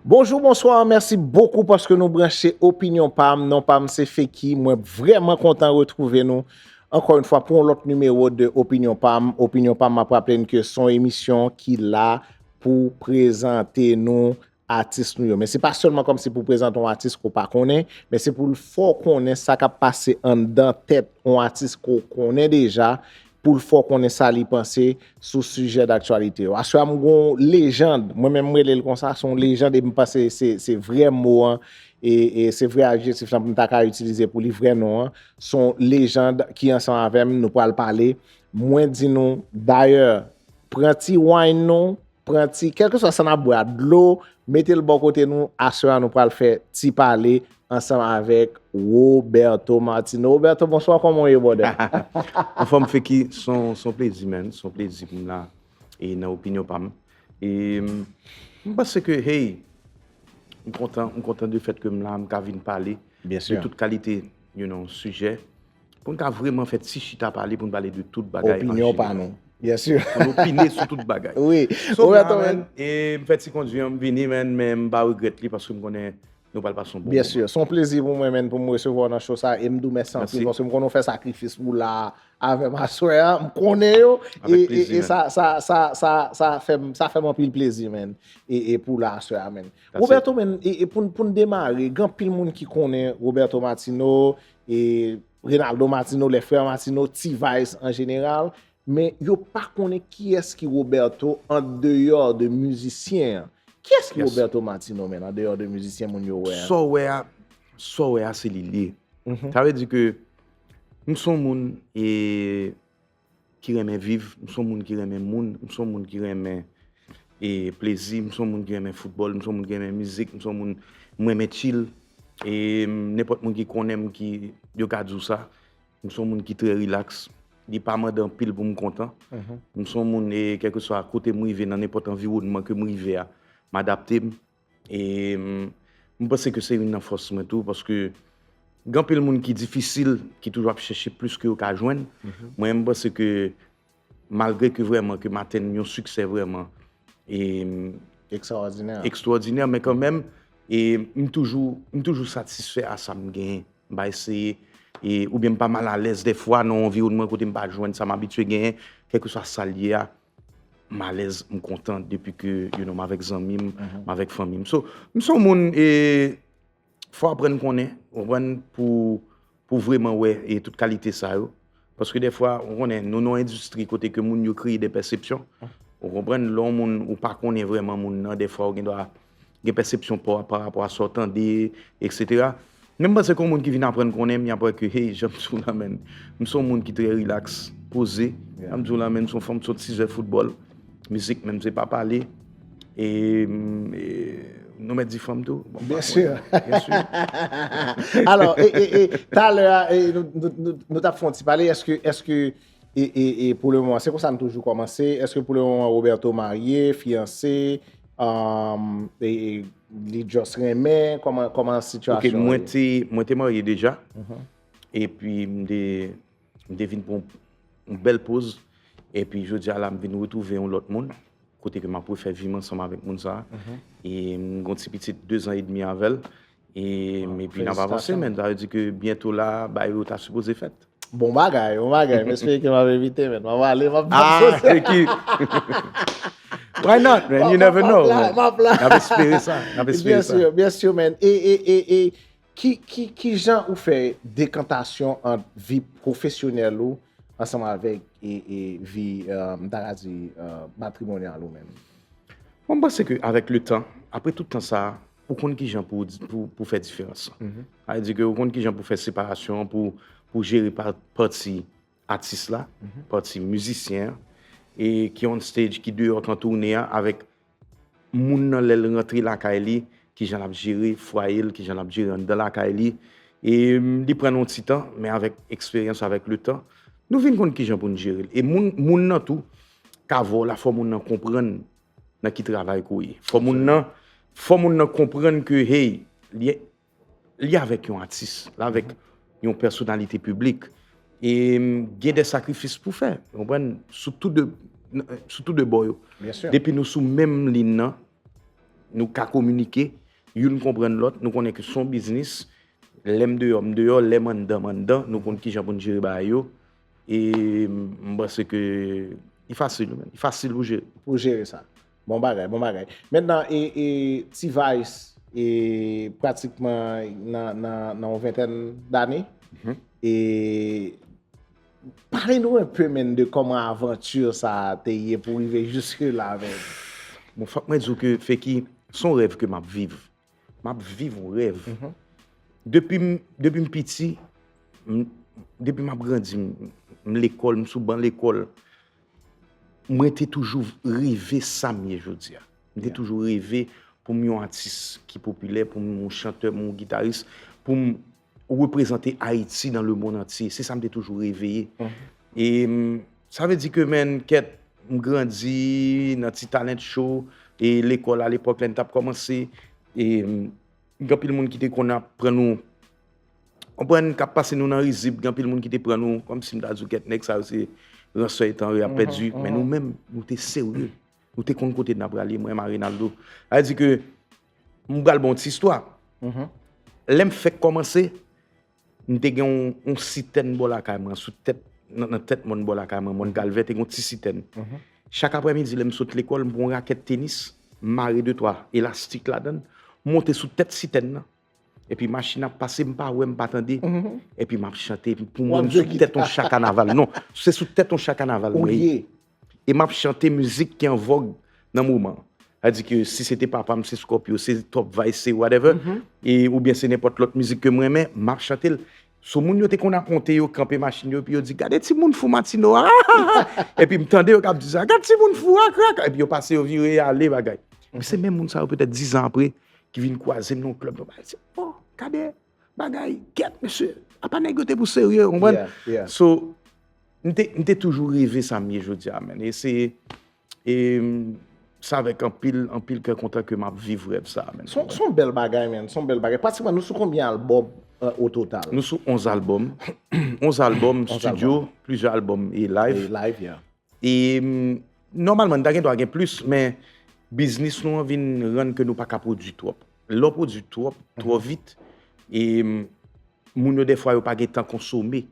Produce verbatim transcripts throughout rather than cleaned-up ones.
Bonjou, bonswa, mèsi bokou paske nou branche Opinyon Pam. Non pa m se Feki. Mwen vrèman kontan retwouve nou ankò yon fwa pou yon lòt nimewo de Opinyon Pam. Opinyon Pam, m ap raple n ke se yon emisyon ki la pou prezante nou atis nou yo. Men se pa sèlman kòmsi pou prezante yon atis ke w pa konnen, men se pou l fè w konnen sa k ap pase anndan tèt yon atis ke w konnen deja, pou l fè w konnen sa li panse sou sijè daktyalite yo. Aswè a, m gen yon lejand, mwen menm m rele l konsa, se yon lejand, e m panse se, se vrè mo an, e, e se vrè adjektif lan pou m ta ka itilize pou li, vrè non an. Se yon lejand ki ansanm avè m, nou pral pale. Mwen di nou, dayè, pran ti wine nou, pran ti, kèlkeswa sa n ap bwè a, dlo, mete l bò kote nou, aswè a nou pral fè ti pale ansanm avèk Roberto Martino. Roberto, bonswa, kòman w ye, brother? Anfòm, Feki, se yon, se yon plezi, man. Se yon plezi pou m la e nan Opinyon Pam. E m, m panse ke, hey, m kontan, m kontan de fèt ke m la, m ka vin pale Byen de si. Tout kalite, you know, sijè. Pou n ka vrèman fè ti chita pale, pou n pale de tout bagay an Opinyon pa jeneral. Nou. Byen si. Pou n opine sou tout bagay. Wi. So, Roberto, la, man. Man, e m fè ti kondwi an, m vini, man, men m pa regrèt li paske m konnen nou pral pase yon bon Byen moman. Si. Se yon plezi pou mwen, man, pou m resevwa w nan show sa. E m di w mèsi anpil Mèsi. Paske m konnen w fè sakrifis pou w la avè m aswè a. M konnen yo. Avèk E, e, plezi, e man. Sa, sa, sa, sa, sa fè m, sa fè m anpil plezi, man. E, e pou w la aswè a, man. That's Roberto, man, e, e pou, n- pou n demare, gen anpil moun ki konnen Roberto Martino, e Reynaldo Martino, les frères Martino, T-Vice an jeneral, men yo pa konnen kiyès ki Roberto an deyò de mizisyen an. Kiyès ki Yes. Roberto Martino, man, an deyò de mizisyen moun yo wè a? Sa w wè a, sa w wè a, se li l ye. Mhm. Sa vle di ke m se yon moun e, ki renmen viv, m se yon moun ki renmen moun, m se yon moun ki renmen e, plezi, m se yon moun ki renmen foutbòl, m se yon moun ki renmen mizik, m se yon moun m renmen chill. E m, nenpòt moun ki konnen m, ki yo ka di w sa, m se yon moun ki trè rilaks. Li pa mande anpil pou m kontan. M se yon moun, e kèlkeswa kote m rive, nan nenpòt anviwònman ke m rive a, m adapte m. E m, m panse ke se youn nan fòs mwen tou, paske gen anpil moun ki difisil, ki toujou ap chèche plis ke yo ka jwenn. Mwen, m panse ke malgre ke vrèman ke m atenn yon siksè vrèman e, Ekstraòdinè. Ekstraòdinè, men kanmenm, e m toujou, m toujou satisfè a sa m genyen. M pa eseye, e, oubyen m pa mal alèz dèfwa nan yon anviwònman kote m pa jwenn sa m abitye genyen, kèlkeswa sa l ye a, m alèz, m kontan depi ke, you know, m avèk zanmi m, m avèk fanmi m. So, m se yon moun, e, fò w aprann konnen, w konprann, pou, pou vrèman wè e tout kalite sa yo. Paske dèfwa, w konnen, nou nan yon endistri kote ke moun yo kreye de pèsepsyon. W konprann, lè yon moun, ou pa konnen vrèman moun nan, dèfwa, ou gen dwa gen pèsepsyon pa w pa rapò a sa w tande, etsetera. Men m panse ke yon moun ki vin aprann konnen m, y ap wè ke, hey, jan m di w la, man, m se yon moun ki trè rilaks, poze. Jan m di w la, man, m se yon fanm, m se yon tizè foutbòl. Mizik, menm se pa pale. E, e nou mèt di fanm tou? Bon, Byen pa si. Byen si. Alò, e, e, e, talè a, e, nou, nou, nou, nou t ap fè yon ti pale, èske, èske, e, e, e pou le moman, se konsa n toujou kòmanse, èske pou le moman Roberto marye, fiyanse, um, e, e, li just renmen, kòman, kòman Ok, sitiyasyon mwen an ye? Te, mwen te marye deja. Epi m te, m te vin pran yon bèl poz. Epi jodi a la, m vin retwouve yon lòt moun. Kote ke m ap refè vi m ansanm avèk moun sa. E m gen yon ti pitit de zan edmi avè l. E, epi n ap avanse, Felisitasyon. Men sa vle di ke byento la, bagay yo ta sipoze fèt. Bon bagay, bon bagay. M espere ke m ap envite, men. M ap ale, m ap Ah, Feki. Why not, man? You never know, man. M ap la. N ap espere sa. N ap espere Byen sa. Si, byen si, man. E, e, e, e ki, ki, ki jan ou fè dekantasyon ant vi pwofesyonèl ou ansanm avèk e, e vi, euh, m ta ka di, euh, matrimonyal ou menm? Mwen, m panse ke avèk le tan, apre tout tan sa, ou konn kijan pou, pou, pou fè diferans lan. Sa vle di ke ou konn kijan pou fè separasyon, pou, pou jere pa, pati atis la, pati mizisyen an, e ki on stage, ki deyò, k an toune a, avèk moun nan lè l rantre lakay li, kijan l ap jere fwaye l, kijan l ap jere anndan lakay li. E mm, li pran n on ti tan, men avèk eksperyans, avèk le tan, nou vin konn kijan pou n jere l. E moun, moun nan tou, ka vè w la, fò moun nan konprann nan ki travay ke w ye. Fò moun nan, fò moun nan konprann ke, hey, li, li avèk yon atis, li avèk yon pèsonalite piblik. E mm, gen de sakrifis pou fè, w konprann, sou tou de, sou tou de bò yo. Byen si. Depi nou sou menm liy nan, nou ka kominike, youn konprann lòt, nou konnen ke se yon biznis, lè m deyò, m deyò, lè m anndan, m anndan, nou konn kijan pou n jere bagay yo, e m panse ke li fasil, li fasil pou jere. Pou jere sa. Bon bagay, bon bagay. Mentnan, e, e, T-Vice, e pratikman nan, nan, nan yon ventèn dane, e pale nou enpe, menn, de kòman avanti sa a te ye pou rive jiske la, menn. Bon, fòk mwen di w ke Feki, se yon rèv ke m ap viv. M ap viv yon rèv. Depi m, depi m piti, m, depi m ap grandi, m, m lekòl, m sou ban lekòl, mwen te toujou reve sa m ye jodi a. M te toujou reve pou m yon atis ki popilè, pou m yon chantè, pou m yon gitaris, pou m reprezante Ayiti dans le monde entier. Se sa m te toujou reve ye. E m, sa vle di ke, menn, kèt, m grandi nan ti talent show, e lekòl alepòk, lè n t ap kòmanse, e m, gen anpil moun ki te konn ap pran nou, konprann, k ap pase nou nan rizib, gen anpil moun ki te pran nou, kòmsi m ta di w, kèt, nèg sa yo se ransè etan, yo ap pèdi, men nou menm, nou te serye. Nou te konn kote n ap prale, mwen, Marinaldo. Sa vle di ke, m pral ba w yon ti istwa. Lè m fèk kòmanse, m te gen yon, yon sitèn bò lakay mwen, sou tèt, nan, nan tèt mòn bò lakay mwen, mòn Kalvè, te gen yon ti sitèn. Chak aprèmidi, lè m sot lekòl, m pran yon rakèt tenis, m mare de twa elastik ladan l, m monte sou tèt sitèn nan. Epi machin ap pase, m pa wè, m pa tande. Epi m ap chante, epi pou mwen, m sou tèt yon cha kanaval. Non, se sou tèt yon cha kanaval mwen ye. E m ap chante mizik ki an vòg nan moman an. Sa di ke si se te papa m, se Scorpio, se Top Vice, se whatever, e, oubyen se nenpòt lòt mizik ke m renmen, m ap chante l. So, moun yo te konn ap monte, yo kanpe machin yo, epi yo di, "Gade timoun fou Matino a!" Epi m tande yo k ap di sa, "Gade timoun fou a, krak!" Epi yo pase, yo vire, y ale, bagay. Epi se menm moun sa yo, petèt diz an apre, ki vin kwaze m nan yon klèb, yo di, "Oh, gade, bagay, kèt, mesye, apa nèg yo te pou serye, w konprann?" So, m te, m te toujou reve sa m ye jodi a, menn. E se, e, m, se avèk anpil, anpil kè kontan ke m ap viv rèv sa a, menn. Se yon, se yon bèl bagay, menn. Se yon bèl bagay. Pratikman, nou sou konbyen albòm, euh, o total? Nou sou onz albòm. Onz albòm, stidyo, plizyè albòm e live. E live, yeah. E, m, nòmalman, n ta gen dwa gen plis, men biznis nou an vin rann ke nou pa ka pwodui twòp. Lè w pwodui twòp, twò vit, e, m, moun yo dèfwa yo pa gen tan konsome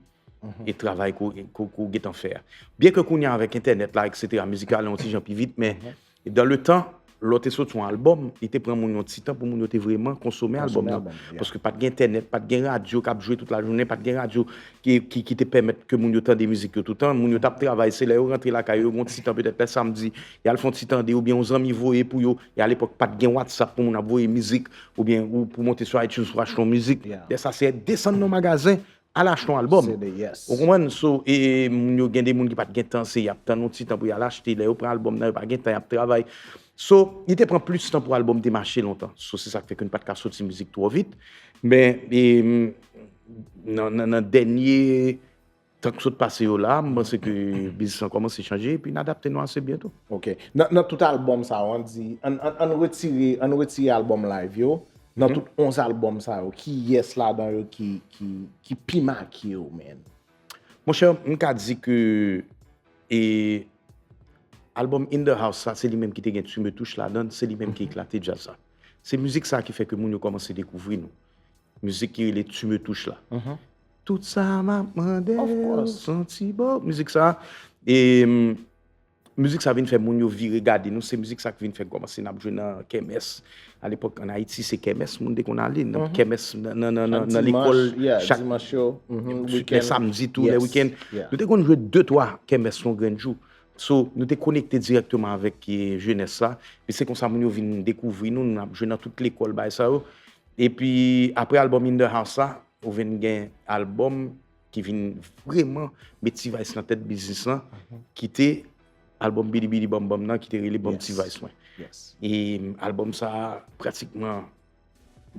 e travay ke w, ke w, ke w gentan fè a. Byen ke kounye a avèk entènèt la, etsetera, mizik yo ale yon ti jan pi vit, men dan le tan, lè w te soti yon albòm, li te pran moun yon ti tan pou moun yo te vrèman konsome albòm nan. Paske pa t gen entènèt, pa t gen radyo k ap jwe tout lajounen, pa t gen radyo ki, ki, ki te pèmèt ke moun yo tande mizik yo toutan. Moun yo t ap travay, se lè yo rantre lakay yo, yo gen yon ti tan, petèt lè samdi, y al fè yon ti tande, oubyen yon zanmi voye pou yo. E alepòk, pa t gen WhatsApp pou moun ap voye mizik, oubyen ou pou monte sou iTunes pou achte yon mizik. Lè sa, se desann nan magazen, al achte yon albòm. Ou konprann? So, e, e, moun yo, gen de moun ki pa t gen tan, se y ap tann yon ti tan pou y al achte. Lè yo pran albòm nan, yo pa gen tan, y ap travay. So, li te pran plis tan pou albòm te mache lontan. So, se sa k fè ke n pa t ka soti mizik twò vit. Men, e, nan, nan, nan dènye tan k sot pase yo la, m panse ke biznis lan kòmanse chanje, epi n adapte nou ase byen tou. Ok. Nan, nan tout albòm sa yo, ann di, ann, ann, ann retire, ann retire albòm live yo. Nan tout onz albòm sa yo, kiyès ladan yo ki, ki, ki pi make w, menn? Monchè, m ka di ke, e, albòm In The House sa, se li menm ki te gen Tu Me Touches ladan l, se li menm ki eklate djaz la. Se mizik sa ki fè ke moun yo kòmanse dekouvri nou. Mizik ki rele Tu Me Touches la. Tout sa m ap mande w, se yon ti bò. Mizik sa, e, m, mizik sa vin fè moun yo vire gade nou. Se mizik sa ki vin fè kòmanse n ap jwe nan kèmès. Alepòk, ann Ayiti, se kèmès moun te konn ale. Nan kèmès, nan, nan, nan, nan, nan lekòl, chak lè samdi tou, lè wikenn. Nou te konn jwe de, twa kèmès yon grenn jou. So, nou te konekte dirèkteman avèk, e, jenès la. E se konsa moun yo vin dekouvri nou, n ap jwe nan tout lekòl, bagay sa yo. Epi, apre albòm In The House sa, ou vin gen albòm ki vin vrèman met T-Vice nan tèt biznis lan, ki te albòm Bidi Bidi Bam Bam nan, ki te rele Banm T-Vice mwen. E albòm sa a, pratikman,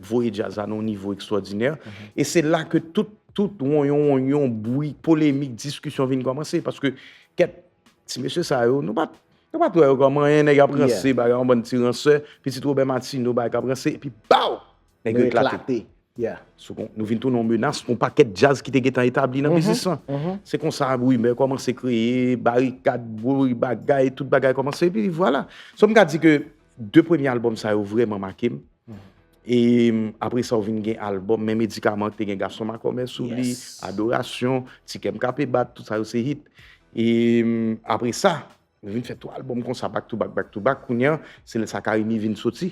voye djaz la nan yon nivo ekstwòdinè. E se la ke tout, tout wonyon, wonyon, bri, polemik, diskisyon vin kòmanse. Paske, kèt, ti mesye sa yo, nou pa t, nou pa t wè yo kòm anyen, nèg ap ranse, bagay, yon bann ti ransè, pitit Wobè Matino, bagay k ap ranse, epi baw! Nèg yo eklate. So, kon, nou vin tounen yon menas pou yon pakèt djaz ki te gentan etabli nan biznis lan. Se konsa, rimè kòmanse kreye, barikad, bri, bagay, tout bagay kòmanse, epi vwala. So, m ka di ke de premye albòm sa yo vrèman make m. E apre sa, ou vin gen albòm Men Medikaman ki te gen Gason Makòmè sou li, Adorasyon, Ti Kè M K P Bat, tout sa yo se hit. E apre sa, nou vin fè twa albòm konsa, back to back, back to back. Kounye a, se lè sa Carimi vin soti.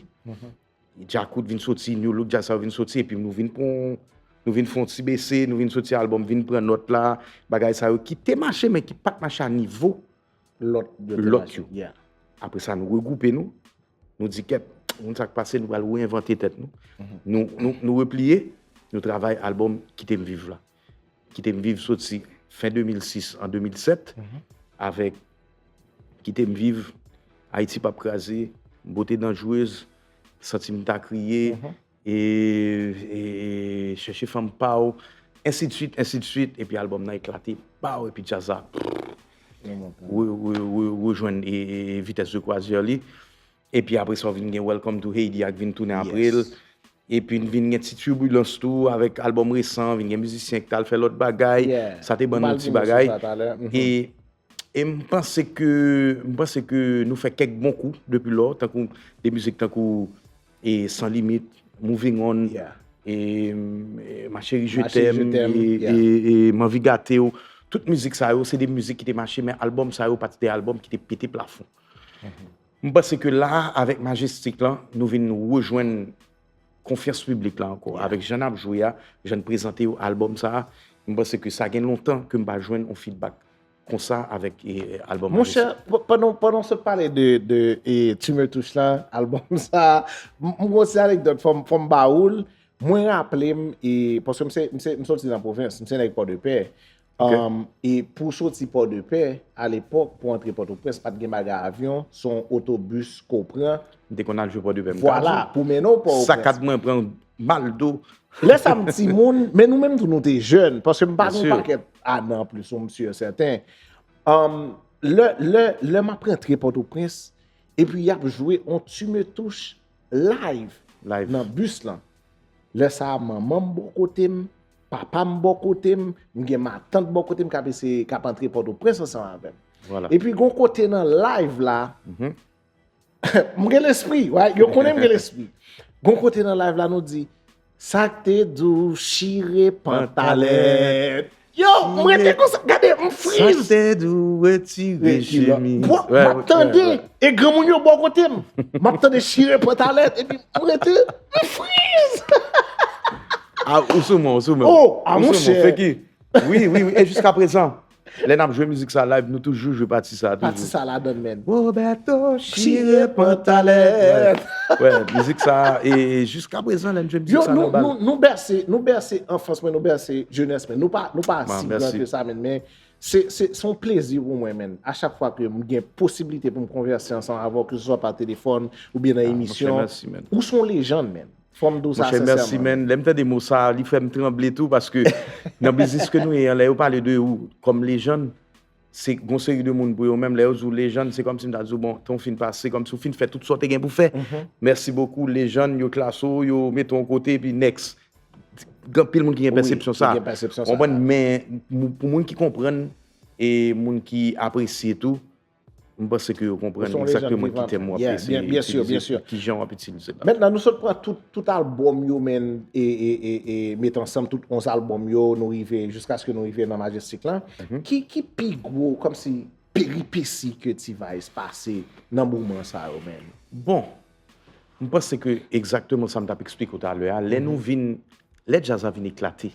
Djakout vin soti, New Look, djaz sa yo vin soti, epi nou vin pran, nou vin fè yon ti bese, nou vin soti albòm, vin pran nòt la, bagay sa yo ki te mache, men ki pa t mache a nivo lòt yo. Apre sa, nou regwoupe nou, nou di, kèt, moun sa k pase, nou pral reenvante tèt nou. Nou, nou, nou repliye, nou travay albòm Kite M Viv la. Kite M Viv soti fen de mil sis an de mil sèt, avèk Kite M Viv, Ayiti p ap kraze, Bote Danjrez, Santi M Ta Kriye, e, e, e Chèche Fanm Pa W, ensidswit, ensidswit, epi albòm nan eklate, pow, epi djaz la re- re- re- rejwenn e, e, e vitès de kwazè li. Epi apre sa, w vin gen Welcome to Haiti a k vin tounen apre l. Epi n vin gen ti tibilans tou avèk albòm resan, vin gen mizisyen k t al fè lòt bagay. Sa te ban nou ti bagay. E, e m panse ke, m panse ke nou fè kèk bon kou depi lò, tankou de mizik tankou e Sans Limites, Moving On, e, e Ma Chérie Je T'aime, e, e, e M Anvi Gate W. Tout mizik sa yo, se de mizik ki te mache, men albòm sa yo pa t de albòm ki te pete plafon. M panse ke la, avèk Majestic lan, nou vin rejwenn konfyans piblik la ankò. Avèk jan n ap jwe a, jan n prezante yo albòm sa a, m panse ke sa gen lontan ke m pa jwenn yon feedback konsa avèk e, albòm Majestic. Monchè, pandan, pandan w sot pale de, de e, Tumeur Touche la, albòm sa a, m gon ti anekdòt, fò m, fò m ba ou l. Mwen raple m, e, paske m se, m se, m soti nan pwovens, m se nèg Pòdepè. Um, e pou soti Pòdepè, alepòk, pou antre Pòtoprens, pa t gen bagay avyon, se yon otobis ke w pran. M te konn al jwe Pòdepè, m ka di. Vwala, pou mennen w Pòtoprens. Sakad mwen pran mal do. Lè sa m timoun, men nou menm tou nou te jèn, paske m pa gen yon pakèt ane anplis ou, m si e sèten. Um, lè, lè, lè m ap rantre Pòtoprens, epi y ap jwe yon Tumeur Touche live nan bis lan. Lè sa a, manman m bò kote m, papa m bò kote m, m gen matant bò kote m k ap eseye, k ap antre Pòtoprens ansanm avè m. Epi gon kote nan live la, m gen lespri, right? Yo konnen m gen lespri. Gon kote nan live la, nou di, sa k te di w chire pantalèt. Yo, m rete konsa, gade, m friz. Sa k te di w retire chemiz. M ap tande, e granmoun yo bò kote m. M ap tande chire pantalèt, epi m rete, m friz. A, ou sou mwen, ou sou mwen. Oh, a monchè. Feki. Wi, wi, wi. E jiskaprezan, lè n ap jwe mizik sa live, nou toujou jwe pati sa, toujou. Pati sa ladann, menn. Roberto, chire pantalèt. Wè, mizik sa, e jiskaprezan, lè n jwe mizik sa nan bal. Yo, nou, nou, nou bèse, nou bèse anfans mwen, nou bèse jenès mwen. Nou pa, nou pa si gran ke sa, menn, men se, se, se yon plezi pou mwen, menn. A chak fwa ke m gen posiblite pou m konvèse ansanm avè w, ke se swa pa telefòn oubyen nan emisyon, ou se yon lejann, menn. Fò m di w sa sensèman. Monchè, mèsi, menn. Lè m tande mo sa a, li fè m tranble tou, paske nan biznis ke nou ye an, lè yo pale de ou kòm lejann, se gon seri de moun pou yo menm, lè yo di w lejann, se kòmsi m ta di w, bon, tan w fin pase, kòmsi w fin fè tout sa w te gen pou fè. Mèsi bokou, lejann, yo klase w, yo mete w yon kote, epi next. Gen anpil moun ki gen pèsepsyon sa a. Ou konprann? Men pou moun ki konprann, e moun ki apresye tou, m panse ke yo konprann egzakteman ki tèm w ap eseye itilize, ki jan w ap itilize bagay. Mentnan, nou sot pran tout, tout albòm yo, menn, e, e, e, e met ansanm tout onz albòm yo, nou rive, jiskaske nou rive nan Majestic lan. Ki, ki pi gwo, kòmsi, peripesi ke T-Vice pase nan moman sa yo, menn? Bon, m panse ke egzakteman sa m t ap eksplike w talè a, lè nou vin, lè djaz la vin eklate,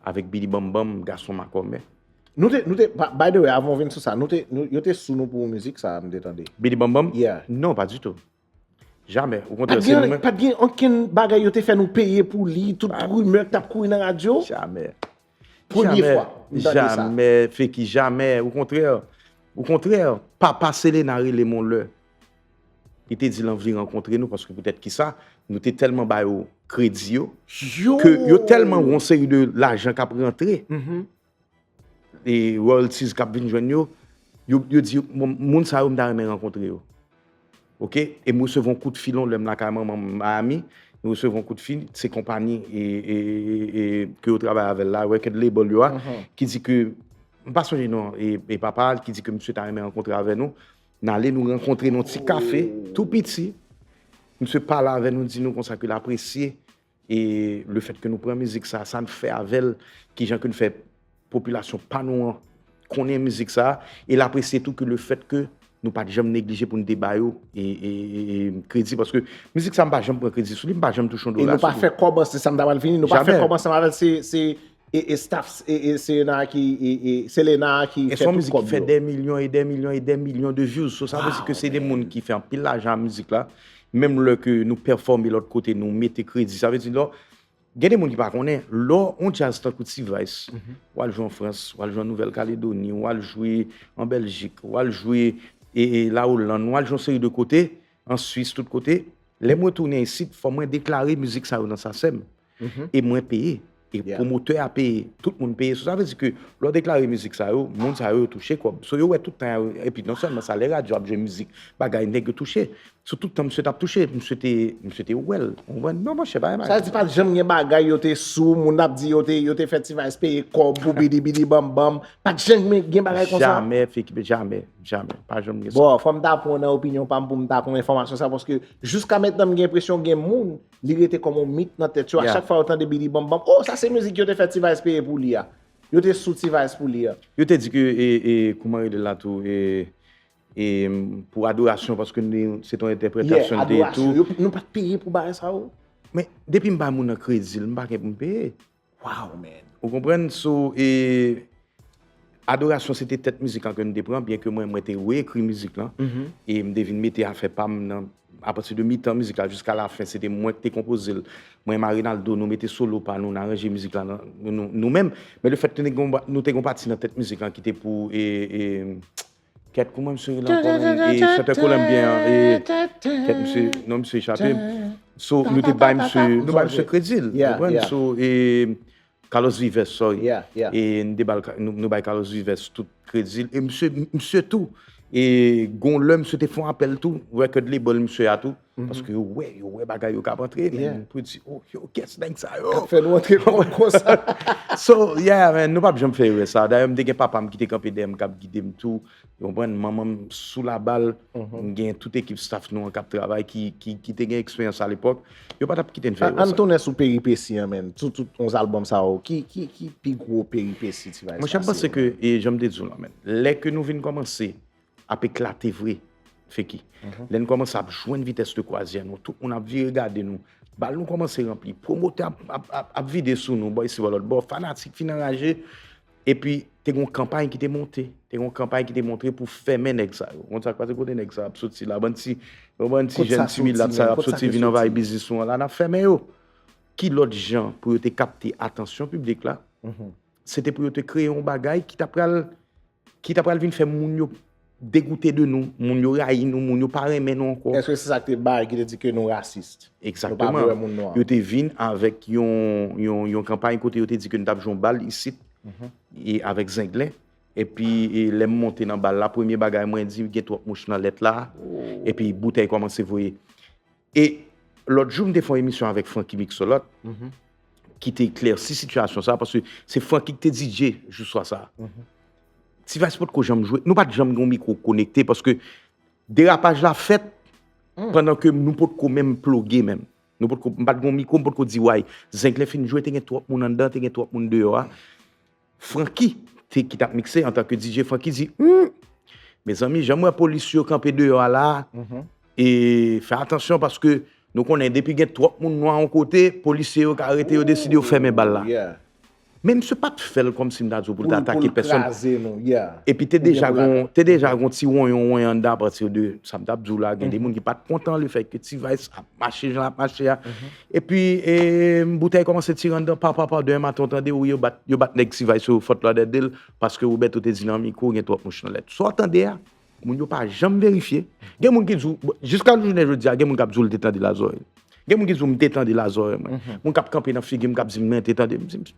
avèk Bidi Banm Banm, Gason Makòmè. Nou te, nou te, by the way, avan w vin sou sa, nou te, nou, yo te sou nou pou mizik sa, m te tande. Bidi Banm Banm? Yeah. Non, pa ditou. Jamè. Okontrè, se nou menm. Pa t gen, pa t gen okenn bagay yo te fè nou peye pou li, tout rimè k t ap kouri nan radyo. Jamè. Premye fwa m tande sa. Jamè, Feki, jamè. Okontrè, okontrè, papa Selena rele m yon lè. Li te di l anvi rankontre nou paske poutèt kisa, nou te tèlman ba yo kredi yo, ke yo tèlman gen yon seri de lajan k ap rantre, e royalties k ap vin jwenn yo, yo, yo di, bon, moun sa yo, m ta renmen rankontre yo. Oke? E m resevwa yon kout fil yon lè m lakay manman m Miami, m resevwa yon kout fil, se konpayi e, e, e, e, ke yo travay avè l la, record label yo a, ki di ke, m pa sonje non, e, e papa l, ki di ke misye ta renmen rankontre avè nou. N ale, nou rankontre nan yon ti kafe, tou piti. Misye pale avè nou, di nou konsa ke l apresye e le fèt ke nou pran mizik sa, sa n fè avè l, kijan ke n fè popilasyon pa nou an konnen mizik sa, e l apresye tou ke le fèt ke nou pa t janm neglije pou n te ba yo e, e, e, e kredi, paske mizik sa m pa janm pran kredi sou li, m pa janm touche yon dola sou li. E nou pa fè kòb ansanm, se sa m ta pral vini, nou pa fè kòb ansanm avè l, se, se e, e staff, e, e Selena ki, e, e Selena ki fè tout kòb yo. E se yon mizik ki fè dè milyon e dè milyon e dè milyon de views. So, sa vle di ke se de moun ki fè anpil lajan ak mizik la. Menm lè ke nou pèfòme lòt kote, nou mete kredi. Sa vle di, lò, gen de moun ki pa konnen, lò on djaz tankou T-Vice, w al jwe an Frans, w al jwe an Nouvèl Kaledoni, w al jwe an Bèljik, w al jwe e, e La Olann, w al jwe yon seri de kote, an Swis, tout kote. Lè m retounen isit, fò mwen deklare mizik sa yo nan sasèm. E mwen peye. E pwomotè a peye. Tout moun peye. So, sa vle di ke lè w deklare mizik sa yo, moun sa yo, yo touche kòb. So, yo wè tout tan yo, epi non sèlman sa, lè radyo ap jwe mizik, bagay nèg yo touche. So, tout tan misye t ap touche, misye te, misye te wè l. Ou konprann? Non, monchè, pa yon bagay. Sa vle di pa t janm gen bagay, yo te sou, moun ap di yo te, yo te fè T-Vice peye kòb pou bidi bidi banm banm. Pa t janm gen bagay konsa. Jamè, fake, jamè, jamè. Pa janm gen sa. Bon, fò m ta pran nan opinyon pa m pou m ta pran enfòmasyon sa, paske jiska mentnan m gen enpresyon gen moun, li rete kòm yon mit nan tèt yo. A chak fwa yo tande bidi banm banm, oh, sa se mizik yo te fè T-Vice peye pou li a. Yo te sou T-Vice pou li a. Yo te di ke, e, e, kouman rele l la tou, e, e, pou adorasyon, paske nou, se t on entèpretasyon li te ye tou. Yo, nou pa t peye pou bagay sa yo. Men, depi m bay moun nan kredi l, m pa gen pou m peye. Wow, man. Ou konprann? So, e, adorasyon, se te tèt mizik lan ke nou te pran, byen ke mwen, mwen te reekri mizik lan. E m te vin mete afè pa m nan, apati de mitan mizik la jiska lafen, se te mwen ki te konpoze l. Mwen, Marinaldo, nou mete solo pa nou, n aranje mizik la nan, nou, nou, nou menm. Men le fèt ke nou te gon, nou te gon pati nan tèt mizik lan ki te pou, e, e, kèt, kouman misye rele ankò, menm? E, chantè kolonbyen an, e, kèt, misye, non, misye chape m. So, nou te bay misye, nou bay misye kredi l, ou konprann? So, e, Carlos Vives, sorry. E nou te ba l, nou, nou bay Carlos Vives tout kredi l. E misye, misye tou, e gon lè misye te fè yon apèl tou, record label misye a tou. Paske yo wè, yo wè bagay yo k ap antre, men pou yo di, oh, yo, kiyès nèg sa yo? K ap fè nou antre kòb konsa. So, yeah, man, nou p ap janm fè erè sa. Dayè, m te gen papa m ki te kanpe dèyè m, k ap gide m tou. Ou konprann? Manman m sou labal, m gen tout ekip staff nou an k ap travay, ki, ki, ki te gen eksperyans alepòk. Yo pa t ap kite n fè erè sa. Ann tounen sou peripesi an, man. Sou tout onz albòm sa yo, ki, ki, ki pi gwo peripesi T-Vice pase yo? Monchè, m panse ke, e jan m te di w lan, man, lè ke nou vin kòmanse ap eklate vre, Feki. Lè n kòmanse ap jwenn vitès de kwazyè nou, tout moun ap vire gade nou, bal nou kòmanse ranpli, pwomotè ap, ap, ap, ap vide sou nou, bò isi, bò lòt bò, fanatik fin anraje, epi te gon kanpay ki te monte, te gon kanpay ki te monte pou fèmen nèg sa yo. Ou konn sa k pase, kote nèg sa yo ap soti la, bann ti, yon bann ti jèn ti milat sa yo ap soti vin anvayi biznis nou an la, n ap fèmen yo. Ki lòt jan pou yo te kapte atansyon piblik la? Se te pou yo te kreye yon bagay ki ta pral ki ta pral vin fè moun yo degoute de nou, moun yo rayi nou, moun yo pa renmen nou ankò. Èske se sa k te bay, ki te di ke nou rasis? Nou pa vle wè moun nwa? Egzakteman. Yo te vin avèk yon, yon, yon kanpay kote yo te di ke n t ap jwe yon bal isit, e avèk Zenglen. Epi, e lè m monte nan bal la, premye bagay mwen di, gen twòp mouch nan lèt la. Epi boutèy kòmanse voye. E lòt jou, m te fè yon emisyon avèk Francky Mixolot, ki te eklèsi sitiyasyon sa, paske se Francky ki te D J jou swa sa. T-Vice potko janm jwe, nou pa t janm gen yon mikwo konekte, paske derapaj la fèt pandan ke nou potko menm ploge menm. Nou potko, m pa t gen yon mikwo, m potko di, way, Zenglen fin jwe, te gen twòp moun anndan, te gen twòp moun deyò a. Francky te, ki t ap mikse antanke D J, Francky di, hmm, mezanmi, jan m wè polis yo kanpe deyò a la, e fè atansyon paske nou konnen depi gen twòp moun nwa yon kote, polisye yo ka rete, yo deside yo fèmen bal la. Men misye pa t fè l kòmsi m ta di w pou l ta atake pèsonn. Epi te deja gon, te deja gon ti wonyon wonyon anndan apati de sa m t ap di w la, gen de moun ki pa t kontan lefètke T-Vice ap mache jan l ap mache a. Epi, e, boutèy kòmanse tire anndan, pa, pa, pa, demen maten w tande, wi, yo bat, yo bat nèg T-Vice yo, Fort Lauderdale, paske Roberto te di nan mikwo, gen twòp mouch nan lèt. Sa w tande a, moun yo pa janm verifye. Gen moun ki di w, jiska jounen jodi a, gen moun k ap di w l te tande lazòrèy. Gen moun ki di w m te tande lazòrèy mwen. Moun k ap kanpe nan figi m, k ap di m mwen te tande. M di,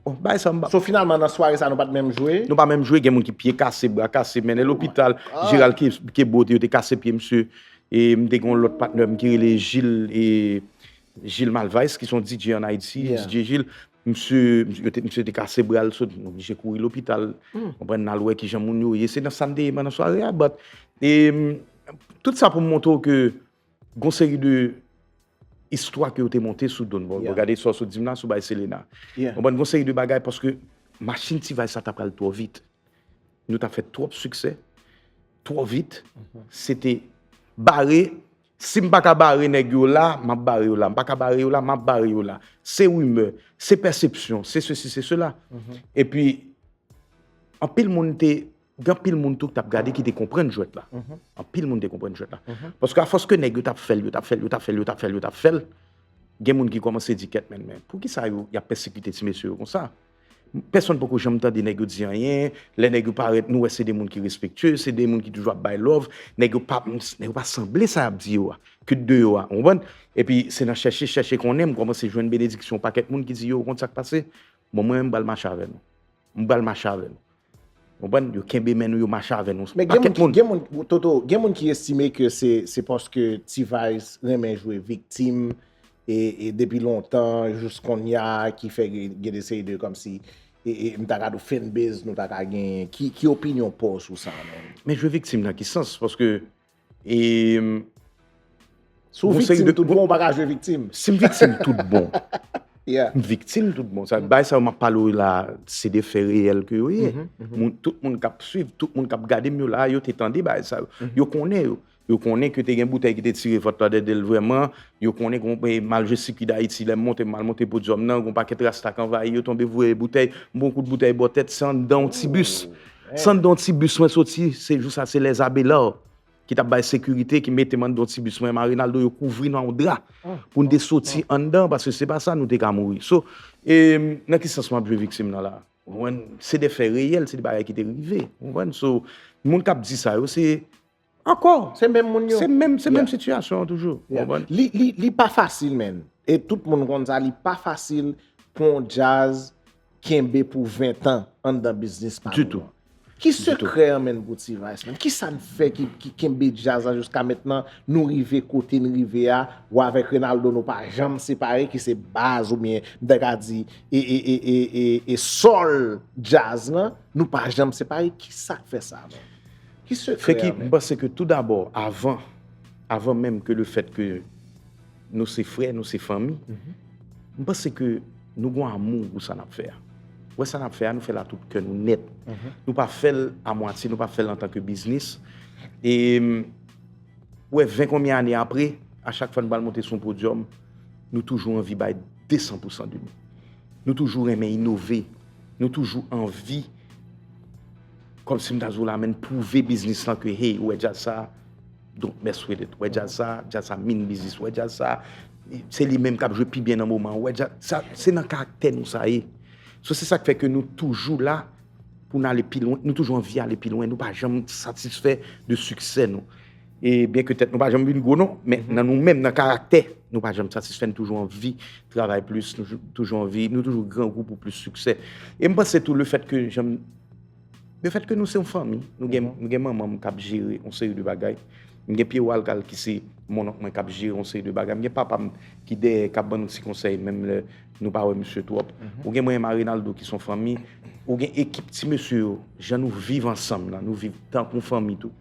bon, bagay sa m pa. So, finalman, nan sware sa, nou pa t menm jwe? Nou pa menm jwe, gen moun ki pye kase, bra kase, mennen lopital. Gérald Ke-, Kebo, yo te kase pye misye. E m te gen yon lòt patnè m ki rele Gilles, e Gilles Malvice, ki se yon D J ann Ayiti, D J Gilles. Misye, misye, yo te, misye te kase bra l, sot, nou oblije kouri lopital. Konprann, n al wè kijan moun yo ye. Se nan sa n te ye pandan sware a, but, e, m, tout sa pou m montre w ke gon seri de istwa ke yo te monte sou do n. Bon, gade sa w sot di m la sou bay Selena. Konprann, gon seri de bagay paske machin T-Vice sa ta pral twò vit. Nou ta fè twòp siksè, twò vit. Se te bare. Si m pa ka bare nèg yo la, m ap bare yo la. M pa ka bare yo la, m ap bare yo la. Se rimè, se pèsepsyon, se sesi, se sela. Epi, anpil moun te, gen anpil moun tou ki t ap gade ki te konprann jwèt la. Anpil moun te konprann jwèt la. Paske afòs ke nèg yo t ap fè l, yo t ap fè l, yo t ap fè l, yo t ap fè l, yo t ap fè l, gen moun ki kòmanse di, "Kèt, men, men, poukisa yo, y ap pèsekite ti mesye yo konsa?" Pèsonn poko janm tande nèg yo di anyen. Lè nèg yo parèt, nou wè se de moun ki respektye, se de moun ki toujou ap bay love. Nèg yo pa, nèg yo pa sanble sa y ap di yo a, ki deyò a, ou konprann? Epi se nan chèche, chèche konnen, m kòmanse jwenn benediksyon yon pakèt moun ki di, "Yo, ou konn sa k pase? Bon, mwen menm, m pral mache avè nou. M pral mache avè nou." Ou konprann? Yo kenbe men nou, yo mache avè nou. Men gen moun, pakèt moun, gen moun, Toto, gen moun ki estime ke se, se paske T-Vice renmen jwe viktim, e, e depi lontan, jis kounye a, ki fè gen, gen de seri de kòmsi, e, e, m ta ka di w fanbase, nou ta ka gen, ki, ki opinyon pa w sou sa menm? Men jwe viktim nan ki sans? Paske, e, m, Si w viktim tout bon, ou pa ka jwe viktim. Si m viktim tout bon, m viktim tout bon. Sa, bagay sa yo m ap pale w la, se de fè reyèl ke yo ye. Moun, tout moun k ap swiv, tout moun k ap gade m yo la, yo te tande bagay sa yo. Yo konnen yo. Yo konnen ke te gen boutèy ki te tire vant la dèdè l vrèman. Yo konnen ke m al jwe sikwi Dayiti, lè m monte, m al monte podyòm nan, gon pakèt rasta k anvayi yo, tonbe voye boutèy. M pran kout boutèy bò tèt, se anndan yon ti bis. Se anndan yon ti bis mwen soti, se jou sa, se lèzabela ki t ap bay sekirite, ki mete m anndan yon ti bis mwen, m a Renaldo, yo kouvri n yon dra pou n te soti anndan, paske se pa sa nou te ka mouri. So, e, nan ki sans m ap jwe viktim nan la? Ou konprann? Se de fè reyèl, se de bagay ki te rive. Ou konprann? So, moun k ap di sa yo, se ankò, se menm moun yo. Se menm, se menm sitiyasyon an toujou. Ou konprann? Li, li, li pa fasil, menn. E tout moun konn sa, li pa fasil pou yon djaz kenbe pou ven tan anndan biznis pa nou an. Ki sekrè an menm pou T-Vice menm? Kisa n fè ki, ki kenbe djaz la jiska mentnan? Nou rive kote n rive a, ou avèk Renaldo nou pa janm separe, ki se baz oubyen m ta ka di e, e, e, e, e, e sòl djaz lan, nou pa janm separe. Kisa k fè sa menm? Ki sekrè an menm? M panse ke tou dabò, avan, avan menm ke le fèt ke nou se frè, nou se fanmi. M panse ke nou gon amou pou sa n ap fè a. Ou wè sa n ap fè a, nou fè l a tout kè nou nèt. Nou pa fè l a mwatye, nou pa fè l antanke biznis. E, ou wè, ven konbyen ane apre, a chak fwa n pral monte sou yon podyòm, nou toujou anvi bay de san pou san de nou. Nou toujou renmen inove. Nou toujou anvi, kòmsi m ta di w la, menm pwouve biznis lan ke, hey, ou wè djaz sa, don't mess with it. Ou wè djaz sa, djaz sa mean business. Ou wè djaz sa, se li menm k ap jwe pi byen nan moman an. Ou wè djaz sa, se nan karaktè nou sa ye. So, se sa k fè ke nou toujou la pou n ale pi lwen. Nou toujou anvi ale pi lwen. Nou pa janm satisfè de siksè nou. E byen ke tèt nou pa janm vin gwo non, men nan nou menm, nan karaktè, nou pa janm satisfè, nou toujou anvi travay plis, nou jou-, toujou anvi, nou toujou grangou pou plis siksè. E m panse tou le fèt ke jan m, le fèt ke nou se yon fanmi, nou gen, nou gen manman m k ap jere yon seri de bagay, m gen Pierrot Alcal ki se monnonk mwen k ap jere yon seri de bagay, m gen papa m ki dèyè k ap ban nou ti konsèy, menm lè nou pa wè misye twòp. Ou gen mwen menm a Renaldo ki se yon fanmi, ou gen ekip ti mesye yo, jan nou viv ansanm lan, nou viv tankou yon fanmi tou.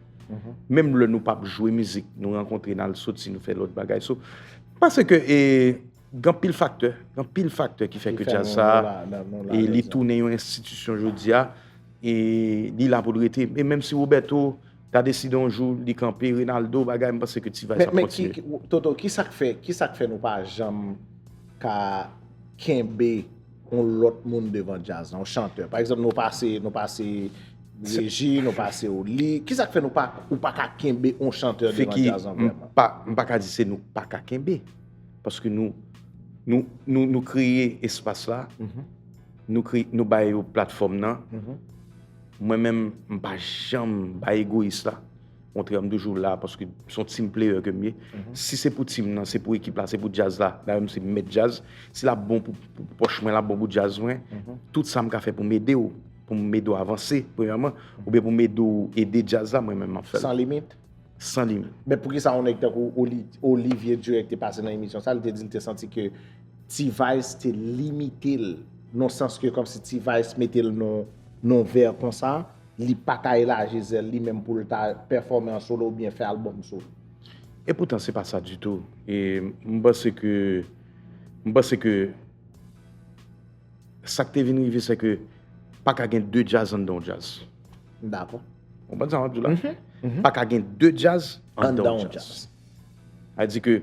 Menm lè nou p ap jwe mizik, nou rankontre, n al soti, nou fè lòt bagay. So, m panse ke, e, gen anpil faktè, gen anpil faktè ki fè ke djaz sa a, e, li tounen yon enstitisyon jodi a, e li la pou l rete. E menm si Roberto ta deside yon jou, li kanpe, Renaldo, bagay, m panse ke T-Vice ap kontinye. Men, men ki, ki, Toto, kisa k fè, kisa k fè nou pa janm ka kenbe yon lòt moun devan djaz la, yon chantè? Pa egzanp, nou pase, nou pase Reji, nou pase Oli. Kisa k fè nou pa, ou pa ka kenbe yon chantè devan djaz la vrèman? M pa, m pa ka di se nou pa ka kenbe. Paske nou, nou, nou, nou kreye espas la, nou kreye, nou bay yo platfòm nan. Mwen menm, m pa janm bay egoyis la. Kontrè, m toujou la paske se yon team player ke m ye. Si se pou team nan, se pou ekip la, se pou djaz la, dayè m se mèt djaz. Si l ap bon pou, pou pòch mwen, l ap bon pou djaz mwen. Tout sa m ka fè pou m ede w, pou m ede w avanse, premyèman, oubyen pou m ede w ede djaz la, mwen menm m ap fè l. San limit? San limit. Men poukisa yon nèg tankou Oli-, Olivier Durek te pase nan emisyon sa, li te di l te santi ke T-Vice te limite l, nan sans ke kòmsi T-Vice mete l nan, nan vè konsa, li pa ka elaji zèl li menm pou l ta pèfòme an solo oubyen fè albòm solo. E poutan, se pa sa ditou. E m panse ke, m panse ke sa k te vin rive, se ke pa ka gen de djaz anndan yon djaz. Dakò. Ou konprann sa m ap di w la? Pa ka gen de djaz anndan yon djaz. Sa vle di ke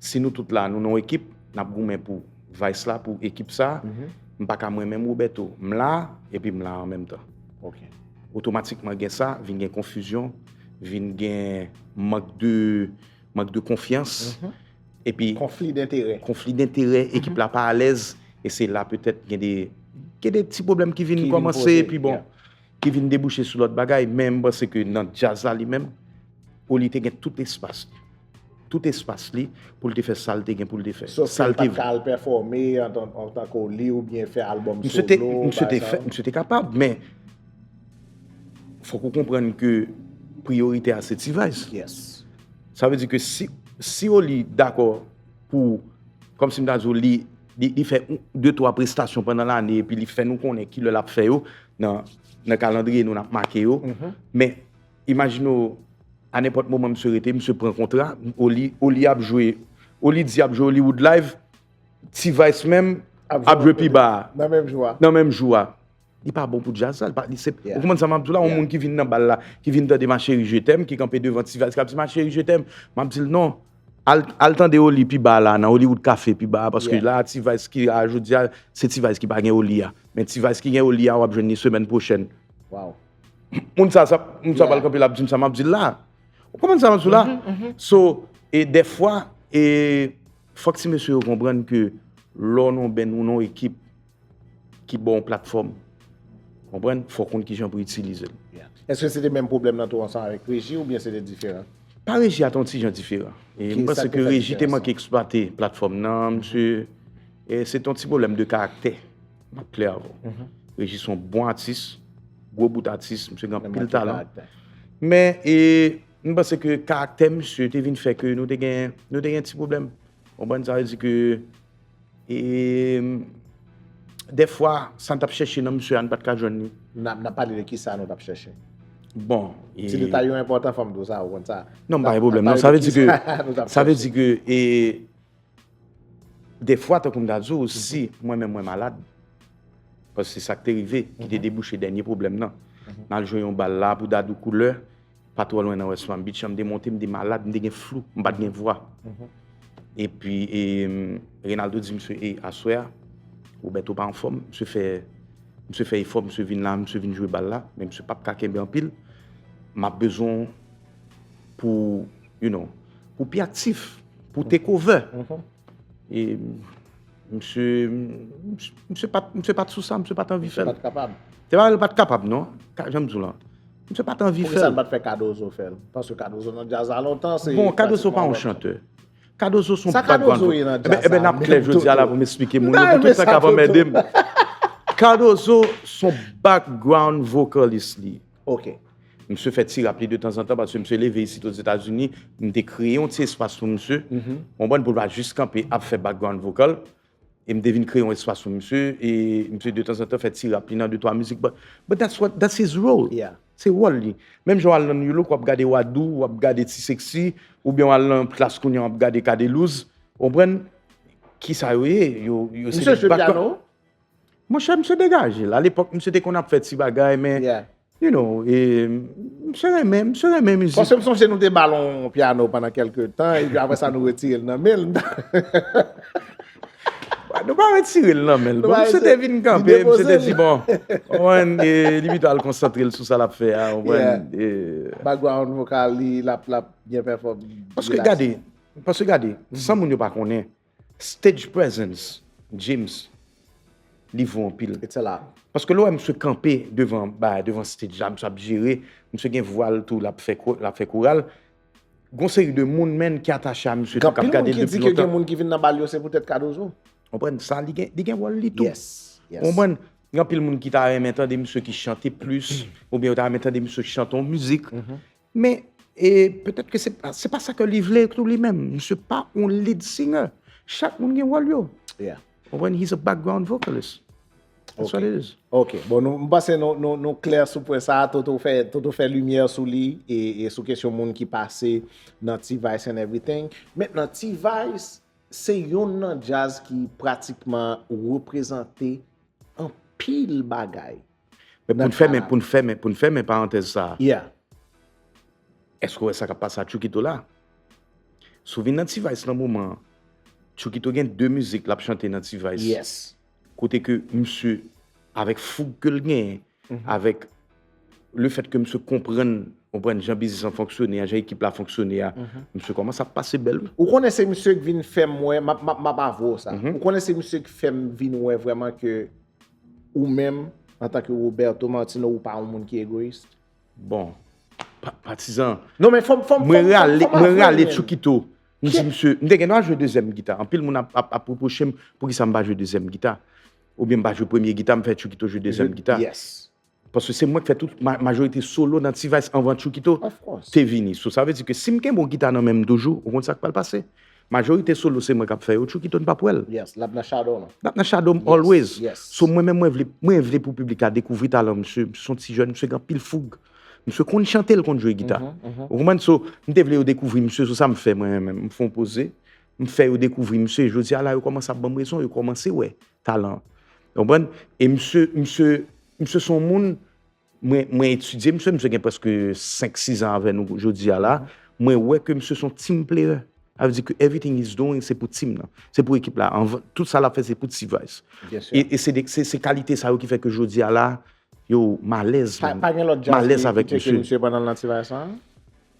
si nou tout la, nou nan yon ekip, n ap goumen pou Vice la, pou ekip sa, m pa ka mwen menm Roberto. M la, epi m la an menm tan. Ok. Otomatikman gen sa, vin gen konfizyon, vin gen mank de, mank de konfyans. Epi Konfli denterè. Konfli denterè, ekip la pa alèz, e se la petèt gen de, gen de ti pwoblèm ki vin Ki vin kòmanse, poze, epi bon, yeah. Ki vin debouche sou lòt bagay, men m panse ke nan djaz la li menm, Oli te gen tout espas li. Tout espas li pou l te fè sa l te gen pou l te fè. Sof Sa ke l l pa te t ka al pèfòme antan antan ke Oli oubyen fè albòm Misye te, solo. misye te bagay sa fè, yo. Misye te kapab, men fòk ou konprann ke priyorite a se T-Vice. Yes. Sa vle di ke si, si Oli dakò pou, kòmsi m ta di w, li, li, li fè de twa prestasyon pandan lane, epi li fè nou konnen kilè l ap fè yo nan, nan kalandriye nou, n ap make yo. Men imajine w, a nenpòt moman misye rete, misye pran kontra, Oli, Oli ap jwe, Oli di ap jwe Hollywood Live, T-Vice menm ap jwe pi ba a. Nan menm jou a. Nan menm jou a. Li pa bon pou djaz la. Li pa, li se, Yeah. Ou konprann sa m ap di w la? Yon Yeah. Moun ki vin nan bal la, ki vin tande Ma chérie je t'aime, ki kanpe devan T-Vice, k ap di Ma chérie je t'aime. M ap di l non. Al, al tande Oli pi ba la, nan Hollywood Café pi ba a, paske Yeah. la T-Vice ki a jodi a, se T-Vice ki pa gen Oli a. Men T-Vice ki gen Oli a, w ap jwenn li semèn pwochèn. Wow. Moun sa, sa, moun sa Yeah. pral kanpe, l ap di m sa, m ap di l la. Ou konprann sa m ap di w la? So, e dèfwa, e fòk ti mesye yo konprann ke lè w nan yon band ou nan yon ekip ki ba w yon platfòm, konprann, fòk konn kijan pou itilize l. Yeah. Èske se te menm pwoblèm nan tou ansanm avèk Reji oubyen se te diferan? Pa Reji a te yon ti jan diferan. E Ki m sa panse k te ke fè Reji te diferans manke lan? Eksplwate platfòm nan, misye, e se te yon ti pwoblèm de karaktè. M ap klè avè w. Reji se yon bon atis, gwo bout atis, misye gen Men anpil manke talan. Karaktè. Men, e, m panse ke karaktè misye te vin fè ke nou te gen, nou te gen ti pwoblèm. Ou konprann sa vle di ke, e, dèfwa, sa n t ap chèche nan misye a, n pa t ka jwenn li. N ap, n ap pale de ki sa nou t ap chèche. Bon, e, Ti detay yo enpòtan, fò m di w sa, ou konn sa. Non, N pa ap, gen pwoblèm. n ap Non, sa pale vle de di ki ke, sa nou t ap sa vle chèche. Di ke, e, dèfwa, tankou m ta di w, si mwen menm mwen malad, paske se sa k te rive, ki te debouche dènye pwoblèm nan. M al jwe yon bal la pou Dadou Koulè, pa twò lwen nan West Palm Beach, m te monte, m te malad, m te gen flou, m pa t gen vwa. Epi, e, Reynaldo di misye, e, aswè a, Roberto pa anfòm, misye fè, misye fè efò, misye vin la, misye vin jwe bal la, men misye p ap ka kenbe anpil. M ap bezwen w pou, you know, pou pi aktif, pou take over. E misye, misye pa t, misye pa t sou sa, misye pa t anvi fè l. Pa t kapab. Se pa l pa t kapab, non. Ka, jan m di w la. Misye pa t anvi Poukisa fè l l. Pa t fè Cardozo fè l? Paske Cardozo nan djaz la lontan, se Bon, Cardozo pa pratikman yon lòt. Chantè. Cardozo se yon Sa Cardozo ye nan djaz Ebyen, la, n ap klè menm jodi a la Toto. pou m eksplike M moun ta yo, pou renmen tout sa k ap Cardozo. Anmède m. Cardozo se yon background vocalist li. Ok. Misye fè ti rap li de tanzantan, paske misye leve isit Ozetazini, m te kreye yon ti espas pou misye. Konprann, pou l pa jis kanpe ap fè background vocal. E m te vin kreye yon espas pou misye, e misye de tanzantan fè ti rap li nan de twa mizik. But, but that's what, that's his role. Yeah. Se wòl li. Menm jan w al nan New Look, w ap gade Wadou, w ap gade T-Sexy, oubyen w al nan Klass kounye a, w ap gade Cadelouse. Ou konprann? Kisa yo ye? Yo, yo se Misye de jwe background. Pyano? Monchè, misye degaje. Alepòk, misye te konn ap fè ti bagay, men, Yeah. you know, e, misye renmen, misye renmen mizik. Paske m sonje nou te ba l yon pyano pandan kèlke tan, epi apre sa nou retire l nan men l. Nou pa retire l nan men l. Nou Bon, pa misye retire- te vin kanpe, li misye te depoze di, l. Bon, konprann, e, li pito al konsantre l sou sa l ap fè a, konprann? E, Background vokal li, l ap, l ap byen pèfòm. Paske gade, paske gade, san moun yo pa konnen, stage presence, James, li vo anpil. It's a lot. Paske lè w wè misye kanpe devan, ba, devan stage la, misye ap jere, misye gen vwa l tou, l ap fè ko-, l ap fè koral. Gon seri de moun, menn, ki atache a misye tou, k ap Anpil gade moun l ki depi di ke gen lontan. Moun ki vin nan bal yo, se poutèt Cardozo. Konprann, sa, li gen, li gen wòl li tou. Yes, yes. Konprann, gen anpil moun ki ta renmen tande misye ki chante plis, oubyen yo ta renmen tande misye ki chante yon mizik. Men, e, petèt ke se pa, se pa sa ke li vle tou li menm. Misye pa yon lead singer. Chak moun gen wòl yo. Yeah. Konprann, he's a background vocalist. That's what it is. Ok, bon, nou, m panse nou, nou, nou klè sou pwen sa a. Toto fè, Toto fè limyè sou li e, e sou kesyon moun ki pase nan T-Vice and everything. Mentnan, T-Vice se youn nan djaz ki pratikman reprezante anpil bagay. Men pou n fèmen, pou n fèmen, pou n fèmen parantèz sa a, yeah. Èske w wè sa k ap pase a Tchoukito la? Si w vin nan T-Vice nan moman an, Tchoukito gen de mizik l ap chante nan T-Vice. Yes. Kote ke misye, avèk foug ke l genyen, avèk le fèt ke misye konprann, konprann jan biznis lan fonksyone a, jan ekip la fonksyone a, misye kòmanse ap pase bèl, wi. Ou konnen se misye ki vin fè m wè, m ap, m ap, m ap avwe w sa. Ou konnen se misye ki fè m vin wè vrèman ke ou menm, antanke Roberto Martino, ou pa yon moun ki egoyis. Bon, pa, patizan. Non, men fò m, fò m, Mwen fò m, rale, fò m mwen avwe rale menm. Tchoukito. M di misye, m te gen dwa jwe dezyèm gita. Anpil moun ap, ap, ap reproche m poukisa m pa jwe dezyèm gita. Oubyen m pa jwe premye gita, m fè Tchoukito jwe dezyèm gita. Yes. Paske se mwen ki fè tout ma, majorite solo nan T-Vice anvan Tchoukito Of course. te vini. So, sa vle di ke si m kenbe yon gita nan men m toujou, ou konn sa k pral pase. Majorite solo se mwen k ap fè yo, Tchoukito n p ap wè l. Yes, l ap nan shadow lan. L ap nan shadow m always. Yes. So mwen menm mwen vle, mwen vle pou piblik la dekouvri talan misye. Misye se yon ti jèn, misye gen anpil foug. Misye konn chante, l konn jwe gita. Ou konprann? So, m te vle yo dekouvri misye, so sa m fè mwen menm. M fè yon poze, m fè yo dekouvri misye. Jodi a la, yo kòmanse ap ban m rezon, yo kòmanse wè talan. Ou konprann? E misye, misye, misye se yon moun, mwen, mwen etidye misye, misye gen prèske senk, sis an avè nou jodi a la. Mwen wè ke misye se yon team player. Sa vle di ke everything he's doing, se pou team nan. Se pou ekip la. Anvan, tout sa l ap fè, se pou T-Vice. Byen si. E, e se de, se, se kalite sa yo ki fè ke jodi a la, yo, m alèz, Pa, man. Pa gen lòt M djaz alèz ki, avèk ki tcheke misye. Misye pandan l nan T-Vice lan?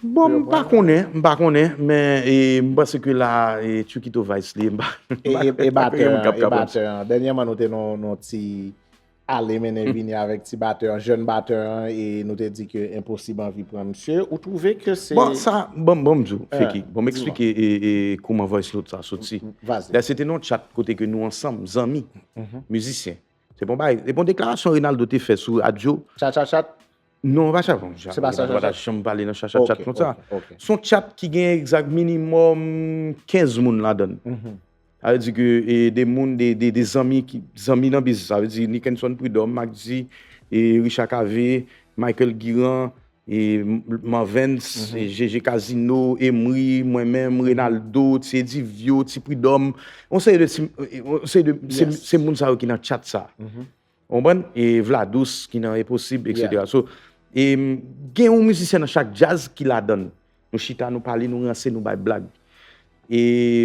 Bon, m pa konnen, m pa konnen, men e, m panse ke la, e, Tchoukito Vice li, m pa, m pa, E, e, e m pa batè konnen moun an, k ap e kapab. Batè an. Dènyèman, nou te nan, nan ti ale mennen vini avèk ti batè an, jèn batè an, e nou te di ke Enposib anvi pran misye. Ou twouve ke se... Bon, sa, bon, bon, m di w, Ah, Feki. Bon, m di-moi. eksplike e, e, kouman voice note sa soti. Vas-y. Dayè, se te nan yon chat kote ke nou ansanm, zanmi, mizisyen. Se bon bagay, e bon deklarasyon Reynaldo te fè sou radyo. Chat, chat, chat. Non, pa chat, bon, chat, Se pa sa, Reynaldo chat, pa ta chat. janm pale nan chat, chat, Ok, chat konsa. ok, ok. Se yon chat ki gen egzak minimòm kenz moun ladan l. Sa vle di ke e, de moun, de, de, de zanmi ki, zanmi nan biznis, sa vle di Nickenson Prud'homme, Mac D, e Richard Cavé, Michael Guirand, e M-, Marvens, e G G Casino, Emery, mwen menm, Reynaldo, Ti Edivio, Ti Prud'homme, yon seri de, ti- yon seri de, se, Yes. se moun sa yo ki nan chat sa. Ou konprann? E Vladous ki nan Enposib, et cetera. Yeah. So, e, m, gen yon mizisyen nan chak djaz ki ladan l. Nou chita, nou pale, nou ranse, nou bay blag. E,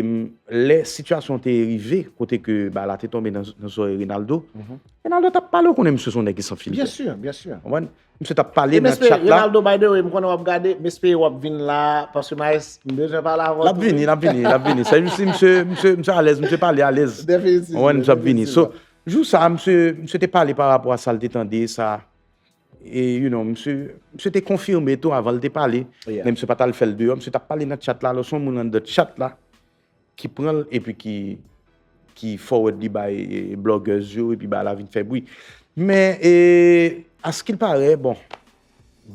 m, lè sitiyasyon te rive, kote ke ba la te tonbe nan, nan zòrèy Reynaldo, Reynaldo t ap pale, ou konnen misye se yon nèg ki san filtè. Byen si, byen si. Konprann? Misye t ap pale E m nan espere, chat la. Reynaldo, by the way, m konnen w ap gade, m espere w ap vin la, paske Maes, m bezwen pale avè w. L ap vini, l ap vini, l ap vini. Se jis si misye, misye, misye alèz, misye pale alèz. Definitivman, Ou konprann, misye ap vini. So, definitivman. Jou sa a, misye, misye te pale pa rapò a sa l te tande, sa. E, you know, misye, misye te konfime tou avan l te pale. Yeah. Men misye pa t al fè l deyò, misye t ap pale nan chat la, alò se yon moun anndan chat la ki pran l epi ki, ki forward li bay, e, bloggers yo, epi ba la vin fè bri. Men, e, à ce qu'il paraît, bon,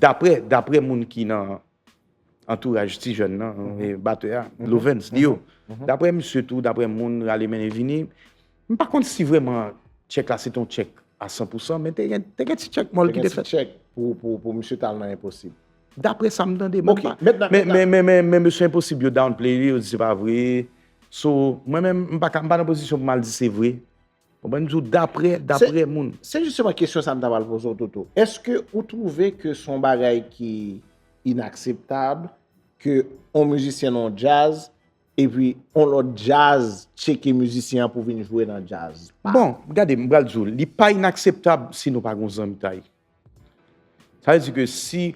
daprè, daprè moun ki nan antouraj ti jèn nan, e, batè a, Lovens, di yo. Daprè misye tou, daprè moun rale mennen vini, m pa konn si vrèman tchèk la se te yon tchèk a san pou san, men te gen, te gen ti tchèk mòl ki te fèt. Tchèk pou, pou, pou misye t al nan Enposib. Daprè sa m tande, mwen Ok, pa- mentnan, men, mentnan. men, men, men, men mesye Enposib yo downplay li, yo di se pa vre. So, mwen menm, m pa ka, m pa nan pozisyon pou m al di se vre. Konprann? M di w daprè, daprè moun. Se jisteman kesyon sa m ta pral poze w, Toto. Èske ou twouve ke se yon bagay ki inakseptab ke yon mizisyen nan yon djaz epi yon lòt djaz tcheke mizisyen an pou vin jwe nan djaz? Bon, gade, m pral di w, li pa inakseptab si nou pa gon zanmitay. Sa vle di ke si,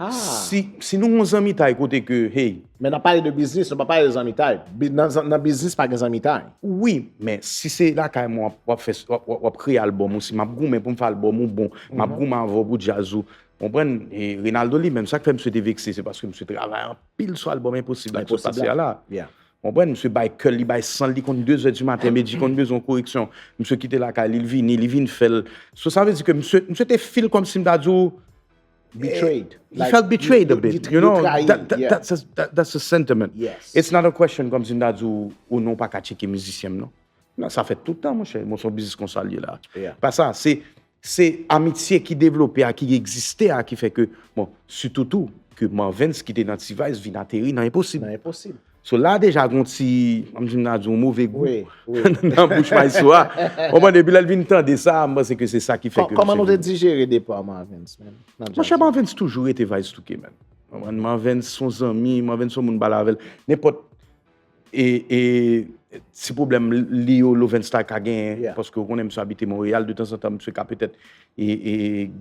Ah. si, si nou gon zanmitay kote ke, hey, Men n ap pale de biznis, nou pa pale de zanmitay. Bi- Nan, nan biznis, pa gen zanmitay. Wi, men si se lakay mwen w ap, w ap fè, w ap, w ap, w ap kreye albòm ou, si m ap goumen pou m fè albòm ou bon, m ap goumen avè w pou djaz ou. Konprann? E Reynaldo li menm, sa k fè misye te vekse, se paske misye travay anpil sou albòm Enposib la ki sot Enposib pase la. a la. Yeah. Konprann? Misye bay kè l, li bay san l, li konn de zè di maten, Medjy konn bezwen yon koreksyon. Misye kite lakay li, li vini, li vin fè l. So, sa vle di ke misye, misye te feel kòmsi m ta di w, Betrayed. He felt betrayed a bit, you know. That, that, that's, a, that, that's a sentiment. Yes. It's not a question kòmsi m ta di w, ou non, pa ka tcheke mizisyen m, non. Non, sa fèt tout tan, monchè. Bon, se yon biznis konsa l ye la. Pa sa, se, se amitye ki devlope a, ki egziste a, ki fè ke, bon, sitou tou, ke Marvens ki te nan T-Vice vin ateri nan Enposib. Nan Enposib. So la deja gon ti, m di m nan di yon move gou nan bouch Maestro a. Konprann, epi lè l vin tande sa, m panse ke se sa ki fè ke. Kòman nou te dijere depa Marvens, man? Monchè, Marvens toujou rete Vice Touke, man. Konprann, Marvens se yon zanmi, Marvens se yon moun m pale avè l. Nenpòt e, e, ti pwoblèm li yo Lovens ta ka genyen, paske ou konnen misye abite Monreyal, detanzantan misye ka petèt e, e,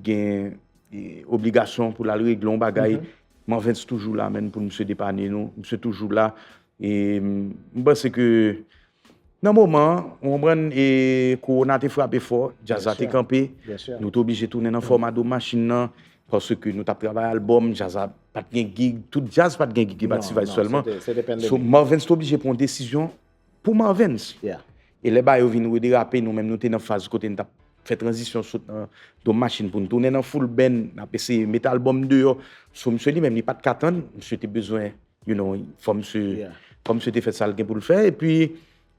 gen e, obligasyon pou l al regle yon bagay. Marvens toujou la, menn, pou misye depane nou. Misye toujou la. E m panse ke nan moman an, ou konprann, e, kowona te frape fò, djaz la te kanpe, nou te oblije tounen nan fòma dwòm machin nan, paske nou t ap travay albòm, djaz la pa t gen gig, tout djaz pa t gen gig, e pa T-Vice sèlman. So, Marvens te oblije pran yon desizyon pou Marvens. E lè bagay yo vin rederape, nou menm nou te nan faz kote n t ap fè tranzisyon sot nan dwòm machin pou n tounen nan full band, n ap eseye met albòm deyò. So, misye li menm, li pa t ka tann, misye te bezwen, you know, fò misye, fò misye te fè sa l gen pou l fè. Epi,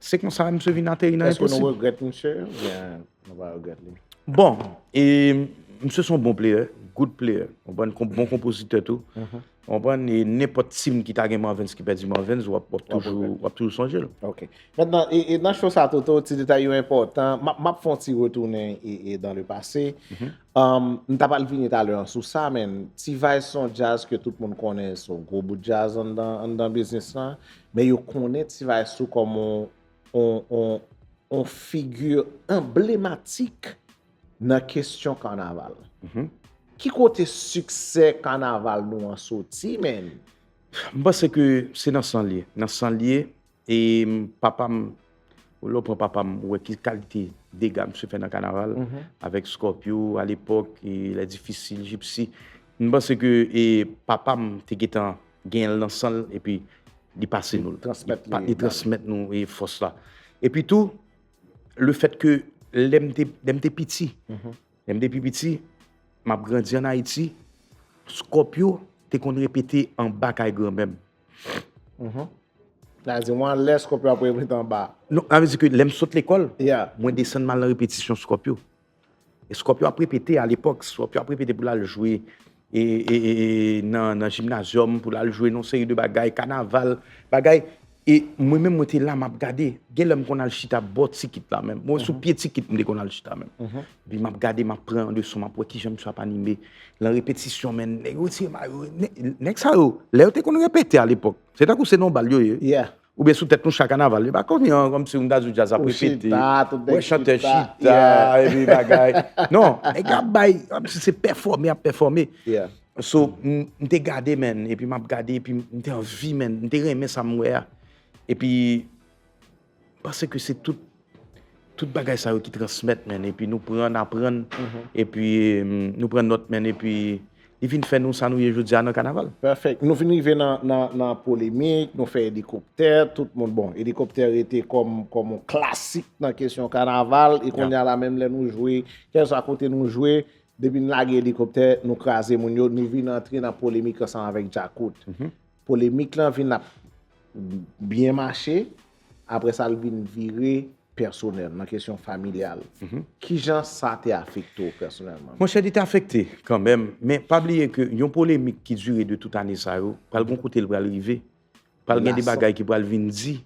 se konsa misye vin ateri nan Enposib. Èske nou regrèt misye? Oubyen nou pa regrèt li? Bon, e, misye se yon bon player, good player, yon bon, bon konpozitè tou. Konprann, e nenpòt team ki ta gen Marvens ki pèdi Marvens, w ap, w ap toujou, w ap toujou sonje l. Ok. Mentnan, e, e nan show sa, Toto, ti detay yo enpòtan. M ap, m ap fè yon ti retounen e, e dans le passé. Um, m ta pral vini talè an sou sa, men T-Vice se yon djaz ke tout moun konnen, se yon gwo bout djaz anndan, anndan biznis lan. Men yo konnen T-Vice tou kòm yon, yon, yon, yon figi anblematik nan kesyon kanaval. Ki kote siksè kanaval nou an soti, menn? M panse ke se nan san l ye. Nan san l ye, e papa m, lè w pran papa m, ou wè ki kalite dega misye fè nan kanaval, avèk Scorpio, alepòk, e Les Difficiles, Gypsy. M panse ke, e papa m te gentan genyen l nan san l, epi li pase nou l. Li transmèt nou, e fòs la. Epi tou, le fèt ke lè m te, lè m te piti, lè m te pi piti, m ap grandi ann Ayiti, Scorpio te konn repete anba kay granmè m. Sa vle di, mwen, lè Scorpio ap repete anba. Non, sa vle di ke lè m sot lekòl, mwen desann m al nan repetisyon Scorpio. E Scorpio ap repete alepòk, Scorpio ap repete pou l al jwe e, e, e, e, nan, nan jimnazyòm, pou l al jwe nan yon seri de bagay, kanaval, bagay. E mwen menm, mwen te la, m ap gade. Gen lè m konn al chita bò tikit la menm. Mwen sou pye tikit, m te konn al chita menm. Epi m ap gade, m ap pran leson, m ap wè kijan misye ap anime. Nan repetisyon, menn, nèg yo retire mayo, nè-, nèg sa yo, lè yo te konn repete alepòk, se tankou se nan bal yo ye. Oubyen sou tèt nou chak kanaval. E pa kounye a, kòmsi ou ta di djaz ap repete. Ou chita, tout nèg chita. Wè chantè chita, epi bagay. Non, nèg ap bay, kòmsi se pèfòme, ap pèfòme. So, m, m te gade, menn, epi m ap gade, epi m te anvi, menn, m te renmen sa m wè a. Epi, m panse ke se tout, tout bagay sa yo ki transmèt, menn, epi nou pran, n aprann, epi, mm, nou pran nòt, menn, epi li vin fè nou sa nou ye jodi a nan kanaval. Perfect. Nou vin rive nan, nan, nan polemik, nou fè Elikoptè, tout moun, bon, Elikoptè rete kòm, kòm yon klasik nan kesyon kanaval, e kounye a la menm lè nou jwe, kèlswa kote nou jwe, depi n lage Elikoptè, nou kraze moun yo, nou vin antre nan polemik ansanm avèk Djakout. Polemik lan vin ap byen mache, apre sa l vin vire pèsonèl, nan kesyon familyal. Kijan sa te afekte w pèsonèlman? Monchè, li te afekte kanmenm, men pa bliye ke yon polemik ki dire de tout ane sa yo, pral gon kote l pral rive, pral gen de bagay ki pral vin di.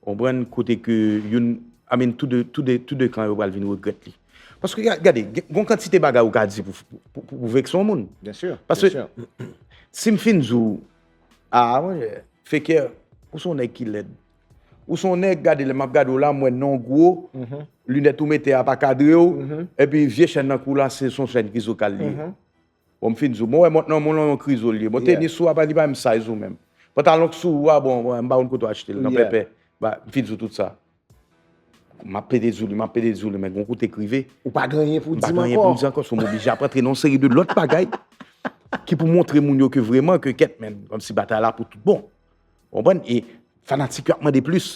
Konprann, kote ke youn, I mean, tou de, tou de, tou de kan yo pral vin regrèt li. Paske, ga-, gade, gen, gon kantite bagay ou ka di pou, pou, pou, pou vekse yon moun. Byen si, byen si. Paske, si m fin di w, a, monchè, Fekè, ou se yon nèg ki lèd. Ou se yon nèg, gade, lè m ap gade w la, m wè non gwo, linèt ou mete a pa kadre w, epi vye chèn nan kou la, se, se yon chèn krizokal li ye. Bon, m fin di w, bon, wè mont nan men w lan yon krizol li ye. Bon, tenis ou a, li pa menm size ou menm. Pantalon k sou ou a, bon, bon, m pa konn kote w achte l, nan pèpè. Ba, m fin di w tout sa. M ap pede di w li, m ap pede di w li, men gon kote k rive. Ou pa gen anyen pou di m ankò. M pa gen anyen pou m di ankò, so m oblije ap rantre nan yon seri de lòt bagay ki pou montre moun yo ke vrèman, ke kèt, men, kòmsi batay la pou tout bon. Ou konprann? E fanatik yo ap mande plis.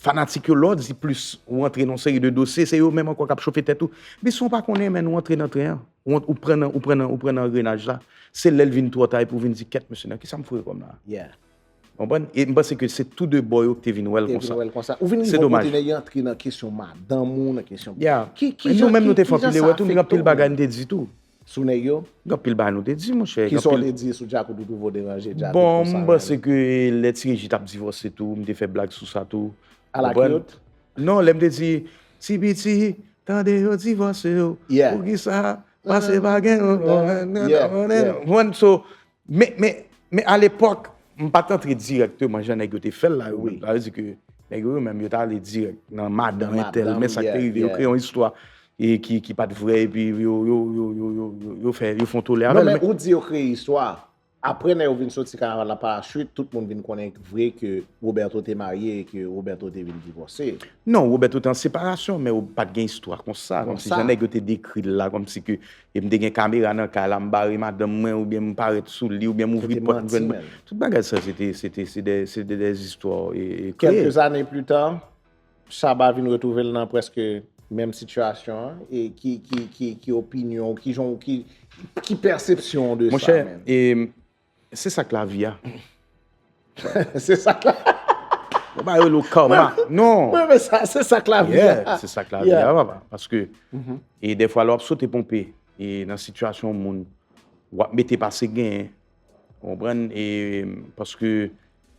Fanatik yo, lè w di plis, ou rantre nan yon seri de dosye, se yo menm ankò k ap chofe tèt ou. Epi si w pa konnen, men, ou rantre nan tren an, ou, ou pran nan, ou pran nan, ou pran nan angrenaj la. Se lè l vin twò ta epi w vin di, kèt, mesye, nan kisa m foure kò m la? Konprann? E m panse ke se tou de bò yo ki te vin wè l konsa. Te vin wè l konsa. Ou vin rive yon kote nèg yo antre nan kesyon madanm ou, nan kesyon... Yeah. Ki, ki jan, nou menm nou te fè anpil erè tou, gen anpil bagay m te di tou. Sou nèg yo? Gen anpil bagay nou te di, monchè. Kisa w te di sou Djakout ou twouve w deranje Djakout konsa menm? Bon, m panse ke lè Ti Reji t ap divòse tou, m te fè blag sou sa tou. Ala kiyot? Non, lè m te di, Ti Piti, tande yo divòse w. Yeah. Poukisa? Paske pa gen... Yeah, yeah. Konprann? So, men, men, men alepòk, m pa t antre dirèkteman jan nèg yo te fè l la, yo menm. Sa vle di ke nèg yo, yo menm, yo t ale dirèk nan madanm entèl, men sa k te rive, yo kreye yon istwa e ki, ki pa t vrè, epi yo, yo, yo, yo, yo, yo, yo fè, yo fè yon tolè avè l. Non, men ou di yo kreye istwa. Apre, lè yo vin soti kanaval la, pa lachwit, tout moun vin konnen vre ke Roberto te marye e ke Roberto te vin divòse. Non, Roberto te an separasyon, men ou pa t gen istwa konsa, kòmsi jan nèg yo te dekri l la, kòmsi ke e m te gen kamera nan kay la, m bare madanm mwen, oubyen m parèt sou li, oubyen m ouvri pòt, m jwenn... Tout bagay sa, se te, se te, se de, se de, de zistwa e, e kreye. Quelques années plus tard, Shabba vin retwouve l nan prèske menm sitiyasyon an. E ki, ki, ki, ki opinyon w, ki jan w, ki, ki pèsepsyon w de sa menm? Monchè, e, se sa k lavi a. Se sa k la... Bon, ba yo lo karma. Non. Mwen, men sa, se sa k lavi a. Yeah, se sa k lavi a, papa. Paske, e dèfwa, lè w ap sote ponpe, e nan sitiyasyon moun, w ap mete pase genyen. Ou konprann? E, paske,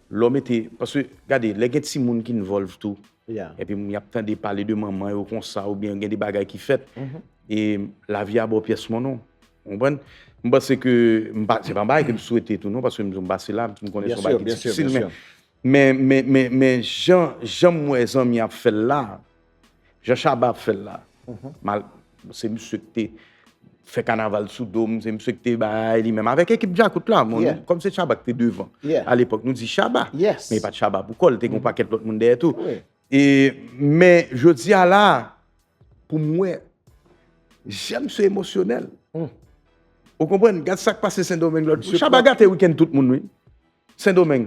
lè w mete, paske, gade, lè gen timoun ki involve tou, epi y ap tande pale de manman yo konsa, oubyen gen de bagay ki fèt, e lavi a ba w pyès mòn non. Ou konprann? M panse ke, m pa, se pa yon bagay ke m swete tou non, paske m, m pase la, m konnen se yon bagay ki difisil, men, men, men, men, men jan, jan m wè zanmi ap fè l la, jan Shabba ap fè l la, mal, se misye ki te fè kanaval sou do m, se misye ki te bay li menm avèk ekip Djakout la, bon, kòm se Shabba ki te devan. Alepòk, nou di Shabba, men e pa t Shabba pou kò l, te gen yon pakèt lòt moun dèyè tou. E, men jodi a la, pou m wè, jan misye emosyonèl. Ou konprann? Gad sa k pase Sendomeng lòt jou. Shabba gate wikenn tout moun, wi. Sendomeng.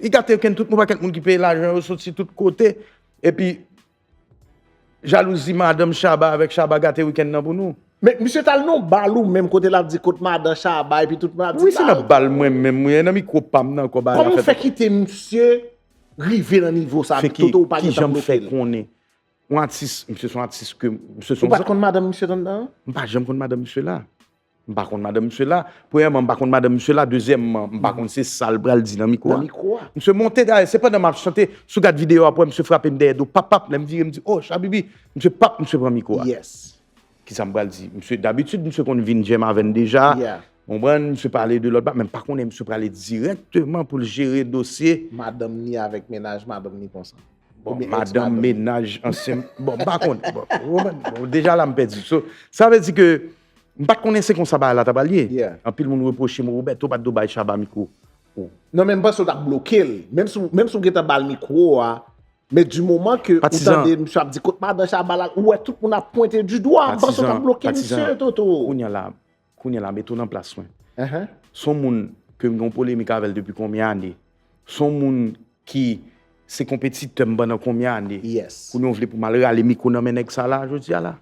Li gate wikenn tout moun, pakèt moun ki peye lajan, yo soti tout kote. Epi, jalouzi madanm Shabba avèk Shabba gate wikenn nan pou nou. Men misye t al nan bal ou menm kote l ap di kot madan Shabba, epi tout moun ap di... Wi, se nan bal mwen menm, wi, nan mikwo pa m nan ankò, bagay la fèt. Kòman w fè kite misye rive nan nivo sa, Toto, ou pa gentan bloke l? Konnen. Yon atis, misye se yon atis ke, misye se yon... Ou pa t konn madanm misye anndan an? M pa janm konn madanm misye la. M pa konn madanm misye la. Premyèman, m pa konn madanm misye la. Dezyèmman, m pa konn se sa l pral di nan mikwo a. Nan mikwo a. Misye monte dayè, se pandan m ap chante, si w gad videyo a, pou wè misye frape m dèyè do, pap, pap, lè m vire, m di, "Oh, Shabibi." Misye pap, misye pran mikwo a. Yes. Kisa m pral di? Misye, dabitid, misye konn vin djèm avè n deja. Yeah. Konprann? Misye pale de lòt bagay, men m pa konnen misye prale dirèkteman pou l jere dosye madanm ni avèk mennaj madanm ni konsa. Bon, madanm, mennaj, ansyen, bon, m pa konnen. Bon, ou konprann? Bon, deja la, m pèdi. So, sa vle di ke m pa t konnen se konsa bagay la ta pral ye. Yeah. Anpil moun repwoche m, Roberto pa t dwe bay Shabba mikwo. Oh. Non, men m panse w t ap bloke l. Menm si, menm si w gentan ba l mikwo a, men di moman ke ou tande misye ap di kot madan Shabba la, ou wè tout moun ap pwente di dwa, m panse w t ap bloke misye, Toto. Kounye a la, kounye a la, mete w nan plas mwen. Se yon moun ke m gen yon polemik avè l depi konbyen ane? Se yon moun ki se konpetitè m pandan konbyen ane? Yes. Kounye a w vle pou m al rale mikwo nan men nèg sa la, jodi a la?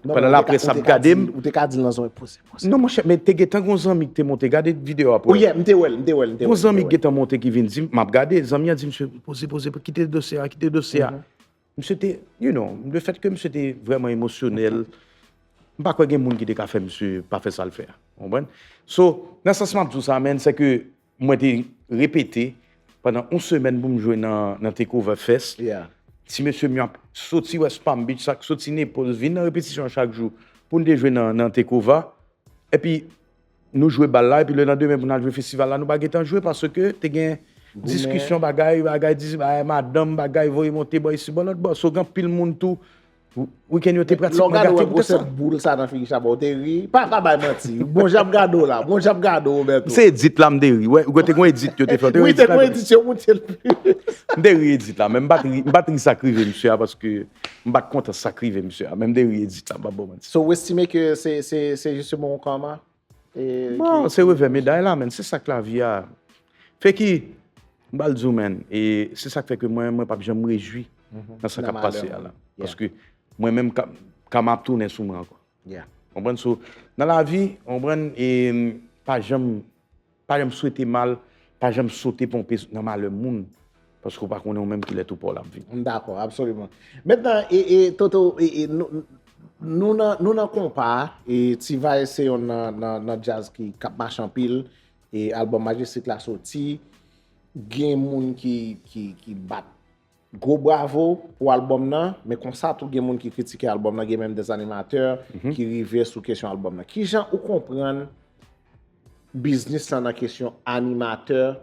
Pandan laprès ap gade m. Ou te ka di l nan zòn poze, poze. Non, monchè, men te gentan gon zanmi ki te monte, gade videyo a pou wè. Oh yeah, m te wè l, m te wè l, m te wè l. Gon zanmi ki gentan monte ki vin di m, m ap gade, zanmi an di, "Misye, poze, poze, kite dosye a, kite dosye a." Misye te, you know, le fèt ke misye te vrèman emosyonèl, m pa kwè gen moun ki te ka fè misye pa fè sa l fè a. Ou konprann? So, nan sans m ap di w sa, man, se ke mwen te repete pandan yon semèn pou m jwe nan, nan Takeover Fest. Yeah. Ti mesye m yo ap soti West Palm Beach, sa k soti Naples, vin nan repetisyon an chak jou pou n te jwe nan, nan Takeover. Epi, nou jwe bal la, epi lelandemen pou n al jwe festival la, nou pa gentan jwe paske te gen diskisyon, bagay, bagay, dis-, bagay, madanm, bagay, voye monte, bò isi, bò lòt bò. So, gen anpil moun tou, wi-, wikenn yo te pratiman gate poutèt sa. Lè w gade w wè gwosè boul sa nan figi Shabba, w te ri. Pa, pa bay manti. Bon jan m gade w la. Bon jan m gade w, Roberto. Se edit la, m te ri. Wè, ou te gon edit yo te fè. Wi, te gon edit yo monte l plis. M te ri edit la, men m pa t ri, m pa t ri sa k rive misye a, paske m pa t kontan sa k rive misye a. Men m te ri edit la, m p ap ba w manti. So, ou estime ke se, se, se jisteman yon karma? Bon, se revè meday la, men se sa k lavi a. Feki, m pral di w, man, e se sa k fè ke mwen, mwen p ap janm rejwi nan sa k ap pase a la. Paske mwen menm, ka-, kama ap tounen sou mwen ankò. Konprann? So, nan lavi, konprann, e pa janm, pa janm swete mal pa janm sote ponpe nan malè moun, paske w pa konnen ou menm kilè tou pa w la ap vini. M dakò, absoliman. Mentnan, e, e, Toto, e, e, nou, nou nan, nou nan konpa, e T-Vice se yon nan, nan, nan djaz ki k ap mache anpil, e albòm Majestic la soti, gen moun ki, ki, ki bat gwo bravo pou albòm nan, men konsa tou gen moun ki kritike albòm nan, gen menm de animatè ki rive sou kesyon albòm nan. Kijan ou konprann biznis lan nan kesyon animatè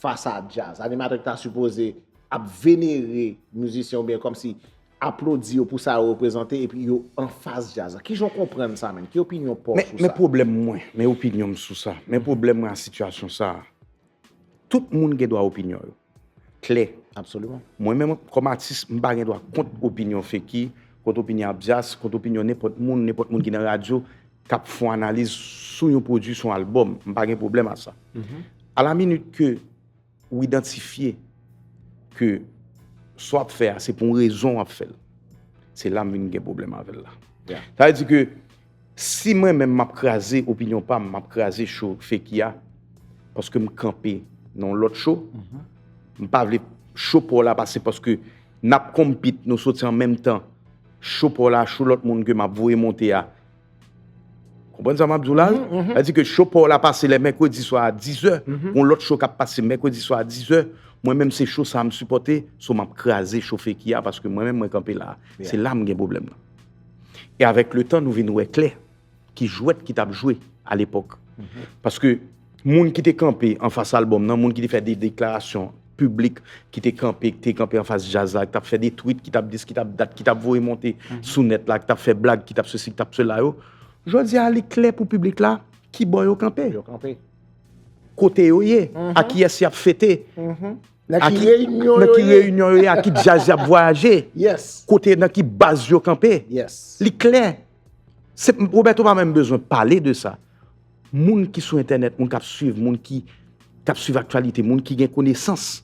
fas a djaz? Animatè ki ta sipoze ap venere mizisyen oubyen kòmsi aplodi yo pou sa yo reprezante epi yo anfas djaz la. Kijan w konprann sa menm? Ki opinyon pa w Men, sou men sa? Pwoblèm mwen, men opinyon m sou sa. Men pwoblèm mwen a sitiyasyon sa a. Tout moun gen dwa opinyon yo. Klè. Absoliman. Mwen menm, kòm atis, m pa gen dwa kont opinyon Feki, kont opinyon Abdias, kont opinyon nenpòt moun, nenpòt moun ki nan radyo, k ap fè yon analiz sou yon pwodui, sou yon albòm. M pa gen pwoblèm a sa. A la minit ke ou idantifye ke sa w ap fè a, se pou yon rezon w ap fè l, se la m vin gen pwoblèm avè l la. Yeah. Sa vle di ke si mwen menm m ap kraze opinyon pa m, m ap kraze cho Feki a, paske m kanpe nan yon lòt cho, m pa vle cho pa w la pase paske n ap konpit, nou soti an menm tan. Cho pa w la, cho lòt moun ke m ap voye monte a. Konprann sa m ap di w la? Sa vle di ke cho pa w la pase lè mèkredi swa a dizè, yon lòt cho k ap pase mèkredi swa a dizè. Mwen menm se cho sa a m sipòte, so m ap kraze cho Feki a paske mwen menm mwen kanpe la. Se la m gen pwoblèm nan. E avèk letan, nou vin wè klè ki jwèt ki t ap jwe alepòk. Paske moun ki te kanpe anfas albòm nan, moun ki te fè de deklarasyon piblik, ki te kanpe, ki te kanpe anfas djaz la, ki t ap fè de tweet, ki t ap dis, ki t ap dat, ki t ap voye monte sou nèt la, ki t ap fè blag, ki t ap sesi, ki t ap sela yo, jodi a li klè pou piblik la ki bò yo kanpe. Yo kanpe. Kote yo ye, a kiyès y ap fete, Nan a ki ki- reyinyon nan yo ki ye? Reyinyon yo ye, a ki djaz y ap vwayaje, Yes. kote nan ki baz yo kanpe. Yes. Li klè. Se, Roberto pa menm bezwen pale de sa. Moun ki sou entènèt, moun k ap swiv, moun ki, k ap swiv aktyalite, moun ki gen konesans,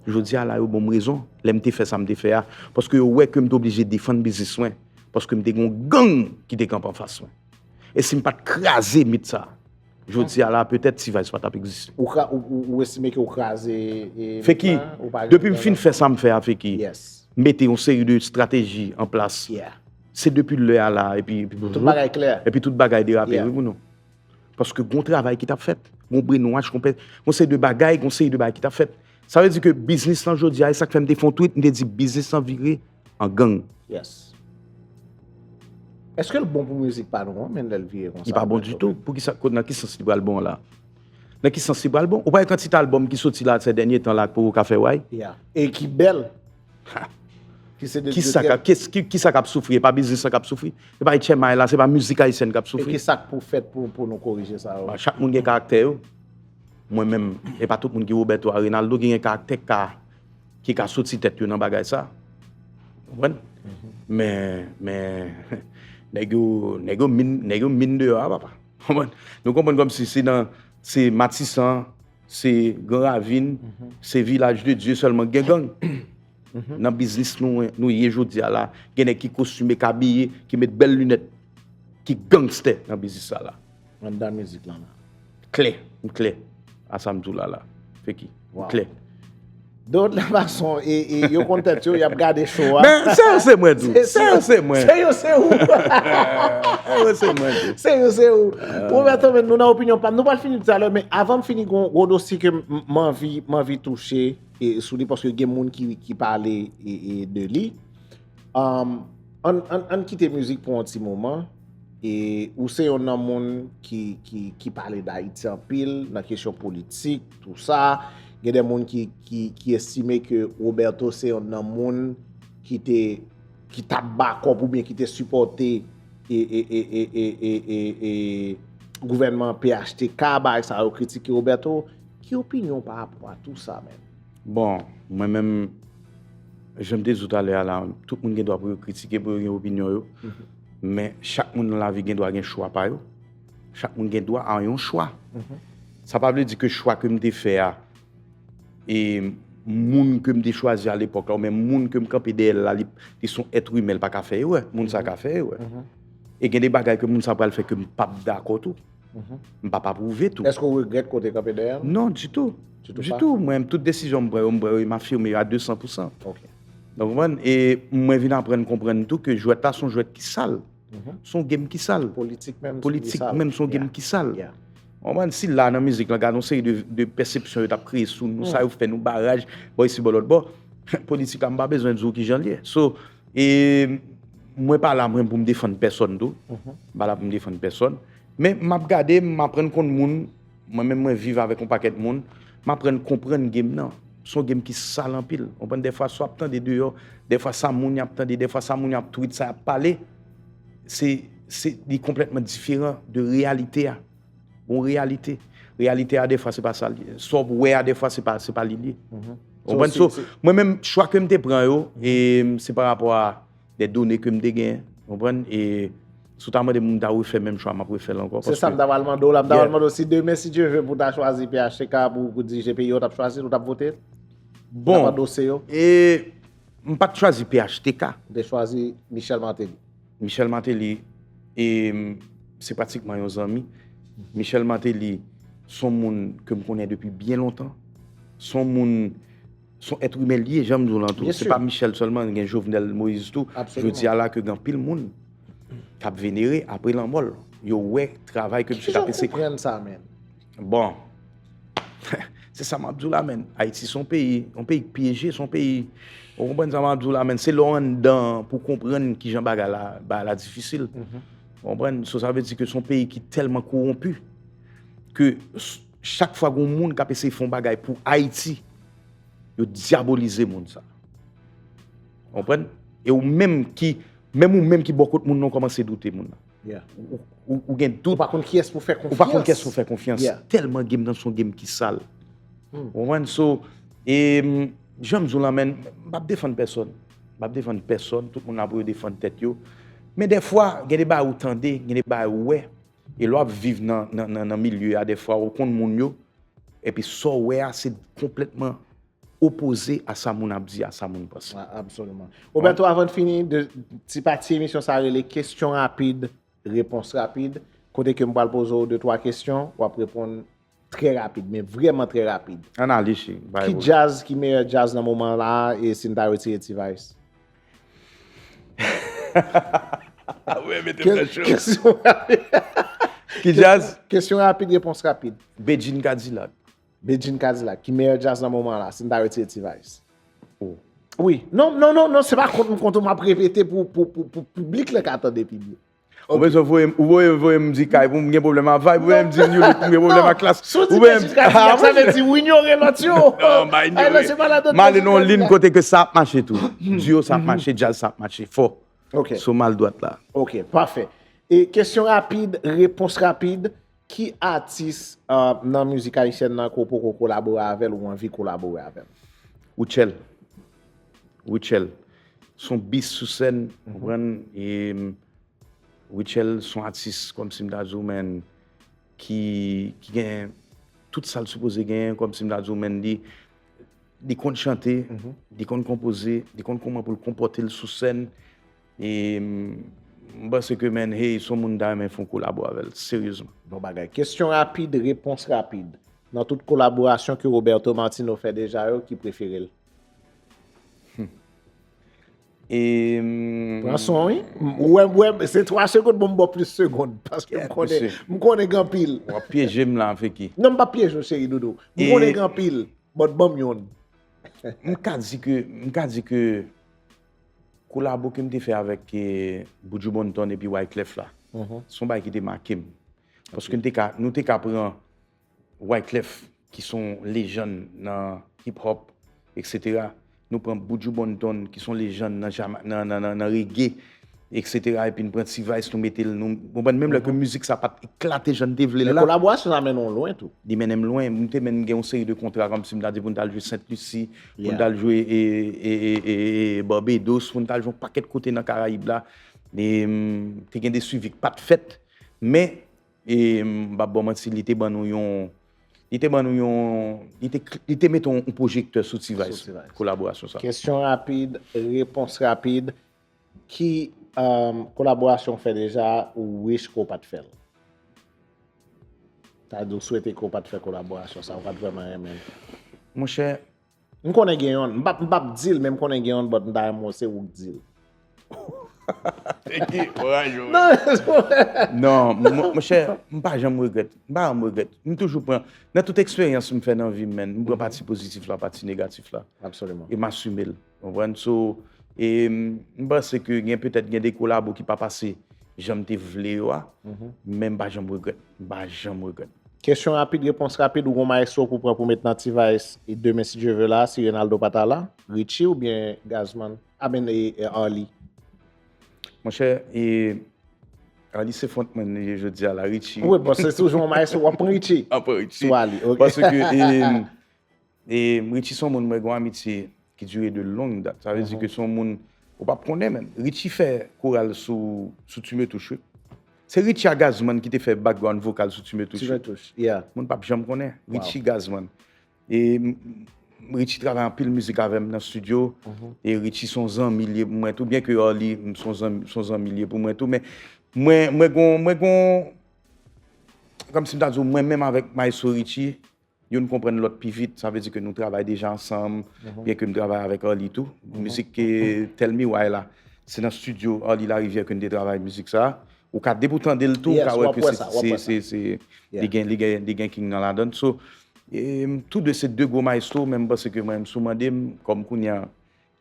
jodi a la yo ban m rezon lè m te fè sa m te fè a, paske yo wè ke m te oblije defann biznis mwen, paske m te gen yon gang ki te kanpe anfas mwen. E si m pa t kraze mit sa, jodi a la petèt T-Vice pa t ap egziste. Ou, ka, ou, ou, ou estime ke ou kraze e, Feki, plan, ou pa depi m gen fin fè sa m fè a, Feki, Yes. mete yon seri de estrateji an plas. Yeah. Se depi lè a la, epi, epi Tout bagay klè. Epi tout bagay derape, Yeah. Wi pou nou. Paske gon travay ki t ap fèt, gon brainwash, gon pè, gon seri de bagay, gon seri de bagay ki t ap fèt. Sa vle di ke biznis lan jodi a, e sa k fè m te fè yon tweet, m te di biznis lan vire an gang. Yes. Èske l bon pou mizik pa nou an, men lè l vire konsa? Li pa bon ditou. Pou ki sa, nan ki sans li pral bon la? Nan ki sans li pral bon? Ou pa wè kantite albòm ki soti la se dènye tan la pou ou ka fè way? Yeah. E ki bèl. Ki se de Ki sa k ap, ki, ki, ki sa k ap soufri? E pa biznis lan k ap soufri? E pa H M I la, se pa mizik ayisyèn k ap E soufri? Ki sa k pou fèt pou, pou nou korije sa yo? Ba, chak moun gen karaktè yo. Mwen menm, e pa tout moun ki Roberto a Reynaldo ki gen karaktè ka, ki ka soti tèt yo nan bagay sa. Konprann? Men, men, nèg yo, nèg yo min, nèg yo min deyò a, papa. Konprann? Nou konprann kòmsi se nan, se Matisan, se Gran Ravin, se Vilaj de Dye sèlman gen gang. Nan biznis nou, nou ye jodi a la, gen nèg ki kostime, k abiye, ki met bèl linèt, ki gangstè nan biznis sa la. Anndan mizik lan la. Klè, m klè. A sa m di w la la. Feki, m Wow. Klè. Dot la fason, e, e yo konn tèt yo, y ap gade show a. Men se yo se mwen tou. Se Se yo se mwen. Se yo se ou. Se yo se mwen tou. Se yo se ou. Roberto, men nou nan opinyon pa m. Nou pral fini talè, men avan m fini, gon gwo dosye ke m, m anvi, m anvi touche e, sou li, paske gen moun ki, ki pale e, e, de li. Um, ann, ann, ann kite mizik pou yon ti moman. E ou se yon nan moun ki, ki, ki pale d Ayiti anpil nan kesyon politik, tou sa. Gen de moun ki, ki, ki estime ke Roberto se yon nan moun ki te, ki t ap bakòp oubyen ki te sipòte e, e, e, e, e, e, e, e gouvènman P H T K, bagay sa yo kritike Roberto. Ki opinyon w pa rapò a tou sa menm? Bon, mwen menm, jan m te di w talè a la, tout moun gen dwa pou yo kritike, pou yo gen opinyon yo. Men chak moun nan lavi gen dwa gen chwa pa yo. Chak moun gen dwa a yon chwa. Sa pa vle di ke chwa ke m te fè a, e moun ke m te chwazi a lepòk la, oubyen moun ke m kanpe dèyè l la, li, li se yon èt imen, l pa ka fè erè. Moun sa ka fè erè. E gen de bagay ke moun sa pral fè ke m p ap dakò tou. M p ap apwouve tou. Èske w regrèt ke w te kanpe dèyè l? Non, ditou. Ditou, mwen, tout desizyon m pran yo, m pran yo, m afime yo a de san pou san. Donk, ou konprann? E mwen vin aprann konprann tou ke jwèt la se yon jwèt ki sal. Se yon game ki sal. Politik menm, se yon game ki sal. Ou konprann? Si la nan mizik lan, gade yon seri de, de pèsepsyon yo t ap kreye sou nou, sa yo fè nou baraj, bò isi, bò lòt bò. Politik la, m pa bezwen di w kijan l ye. So, e, mwen pa la, mwen, pou m defann pèsòn tou. M pa la pou m defann pèsòn. Men, m ap gade, m aprann konn moun. Mwen menm, mwen viv avèk yon pakèt moun. M aprann konprann game nan. Se yon game ki sal anpil. Ou konprann? Dèfwa, sa w ap tande deyò, dèfwa, sa moun y ap tande, dèfwa, sa moun y ap tweet, sa y ap pale, se, se, li konplètman diferan de reyalite a. Yon reyalite. Reyalite a, dèfwa, se pa sa l ye. Sa w ap wè a, dèfwa, se pa, se pa li l ye. Ou konprann? So, mwen menm, chwa ke m te pran yo, e, se pa rapò a de done ke m te genyen. Ou konprann? E si w ta mande m, m ta refè menm chwa, m ap refè l ankò. Se sa m ta pral mande w la. M ta pral mande w si demen, si Dye vle, pou w ta chwazi P H T K pou, pou dirije peyi a, w t ap chwazi l, w t ap vote l? Bon, e, m pa t chwazi P H T K. Ou te chwazi Michel Martelly. Michel Martelly, e, se pratikman yon zanmi. Michel Martelly, se yon moun ke m konnen depi byen lontan. Se yon moun, se yon èt imen l ye, jan m di w lan tou. Se pa Michel sèlman, gen Jovenel Moïse tou. Jodi a la ke gen anpil moun k ap venere apre lanmò l. Yo wè travay ke misye t ap eseye. Kijan w konprann sa, menn? Bon, se sa m ap di w la, menn. Ayiti se yon peyi, yon peyi k pyeje, se yon peyi, ou konprann sa m ap di w la, menn. Se lè w anndan pou w konprann kijan bagay la, bagay la difisil. Ou konprann? So, sa vle di ke se yon peyi ki tèlman kowonpi ke s-, chak fwa gen yon moun k ap eseye fè yon bagay pou Ayiti, yo dyabolize moun sa. Ou konprann? E ou menm ki, menm ou menm ki bò kot moun nan, w kòmanse doute moun nan. Ou, ou, ou gen dout. Ou pa konn kiyès pou fè konfyans. Ou pa konn kiyès pou fè konfyans. Tèlman game nan se yon game ki sal. Ou konprann? So, e, m, jan m di w lan, menn, m p ap defann pèsòn. M p ap defann pèsòn. Tout moun la pou yo defann tèt yo. Men dèfwa, gen de bagay ou tande, gen de bagay ou wè. E lè w ap viv nan, nan, nan, nan milye a, dèfwa, ou konn moun yo. Epi sa w wè a, se konplètman opoze a sa moun ap di, a sa moun panse. Absoliman. Roberto, avan n fini, de, ti pati emisyon sa rele kesyon rapid, repons rapid. Kote ke m pral poze w de twa kesyon, w ap reponn trè rapid, men vrèman trè rapid. Ann ale, cheri. Ki djaz ki meyè djaz nan moman la, e si n ta retire T-Vice? Ou mete m nan cho. Kesyon rapid. Ki djaz? Kesyon rapid, repons rapid. Bedjine Cadillac. Bedjine Cadillac, ki meyè djaz nan moman la, si n ta retire T-Vice? Wi. Non, non, non, non, se pa kont m kont ou, m ap repete pou, pou, pou, pou piblik la ka tande pi byen. Ou bezwen voye m, ou voye, voye m di Kay pou m gen pwoblèm ak Vibe, ou voye m di New Look pou m gen pwoblèm ak Klass. Si w di Bedjine Cadillac, sa vle di ou inyore lòt yo. Non, m pa inyore. M ale nan yon liy kote ke sa ap mache tou. Duo sa ap mache, djaz sa ap mache fò. So, m al dwat la. Ok, pafè. E kesyon rapid, repons rapid. Ki atis, euh, nan mizik ayisyèn nan ke w poko kolabore avè l, ou anvi kolabore avè l? Rutshelle. Rutshelle. Se yon bis sou sèn, ou konprann? E, mm, Rutshelle se yon atis, kòmsi m ta di w, menn, ki, ki gen tout sa l sipoze genyen, kòmsi m ta di w, menn, li, li konn chante, li konn konpoze, li konn kòman pou l konpòte l sou sèn. E, m, m panse ke, menn, hey, se yon moun m ta renmen fè yon kolabo avè l, seryezman. Bon bagay. Kesyon rapid, repons rapid. Nan tout kolaborasyon ke Roberto Martino fè deja yo, ki prefere l? Hmm. E, m, pran son, wi. M, ou wè, ou wè, se twa segonn, bon, m ba w plis segonn. Paske m konnen, m konnen gen anpil. W ap pyeje m la, Feki. Non, m p ap pyeje w, cheri doudou. M konnen gen anpil. But ban m youn. M ka di ke, m ka di ke kolabo ke m te fè avèk, eh, Buju Banton epi Wyclef la, se yon bagay ki te make m. Paske n te ka, nou te ka pran Wyclef, ki se yon lejann nan hip hop, et cetera. Nou pran Buju Banton, ki se yon lejann nan jama-, nan, nan, nan, nan reggae, et cetera. Epi n pran T-Vice, nou mete l, nou, ou konprann, menm lè ke mizik sa pa t eklate jan n te vle l la. Men kolaborasyon sa mennen w lwen tou. Li mennen m lwen. M te menm gen yon seri de kontra, kòmsi m ta di pou n t al jwe Sent Lisi, pou n t al jwe, e, e, e, e, e, Barbados, pou n t al jwe yon pakèt kote nan Karayib la. E, m, te gen de swivi k pa t fèt. Men, e, m p ap ba w manti, li te ban nou yon, li te ban nou yon, li te, li te mete yon, yon pwojektè sou T-Vice, kolaborasyon sa. Kesyon rapid, repons rapid. Ki, um, kolaborasyon w fè deja ou wish ke w pa t fè l? Sa di w swete ke w pa t fè kolaborasyon sa, ou pa t vrèman renmen l. Monchè, M konnen gen yonn. M p ap, m p ap di l, men m konnen gen yonn, but m ta renmen se ou k di l. Thank you, kouraj ou. Non, Non, mon- monchè, m pa janm regrèt. M pa janm regrèt. M toujou pran, nan tout eksperyans m fè nan vi m, menn, m pran pati pozitif la, pati negatif la. Absolument. E m asime l. Konprann? So, e m m panse ke gen petèt gen de kolabo ki pa pase jan m te vle yo a, men m pa janm regrèt. M pa janm regrèt. Kesyon rapid, repons rapid, ou gon maestro pou pran pou met nan T-Vice e demen si Dye ve la, si Renaldo pa ta la, Richie oubyen Gazman? Amen, e, e Arly. Monchè, e Arly se frontman li ye jodi a la, Richie. Wi, bon, se toujou yon maestro, w ap pran Richie. Apre Richie. Sou Arly, ok. Paske e, e Richie se yon moun mwen gen yon amitye ki dire de long dat. Sa vle di ke se yon moun ou p ap konnen menm. Richie fè koral sou, sou Ti Me Touche, wi. Se Richie a Gazman ki te fè background vokal sou Ti Me Touche. Ti Me Touche, yeah. Moun p ap janm konnen. Richie Gazman. E m- m- Richie travay anpil mizik avè m nan studio. E Richie se yon zanmi li ye pou mwen tou. Byen ke Arly m- se yon zanmi, se yon zanmi li ye pou mwen tou. Men mwen, mwen gon, mwen gon, kòmsi m ta di w, mwen menm avèk Maestro Richie, youn konprann lòt pi vit. Sa vle di ke nou travay deja ansanm, byen ke m travay avèk Arly tou. Mizik ke Tell Me Why la, se nan studio Arly Larivière ke n te travay mizik sa. Ou ka, depi w tande l tou, ou Yes, ka w wè ap ke wè se, sa, w ap se, wè sa. se, se, Yeah. li gen, li gen, li gen King nan ladann. So, e, m- tou de se de gwo maestro, men m panse ke mwen, m sou mande m, kòm kounye a,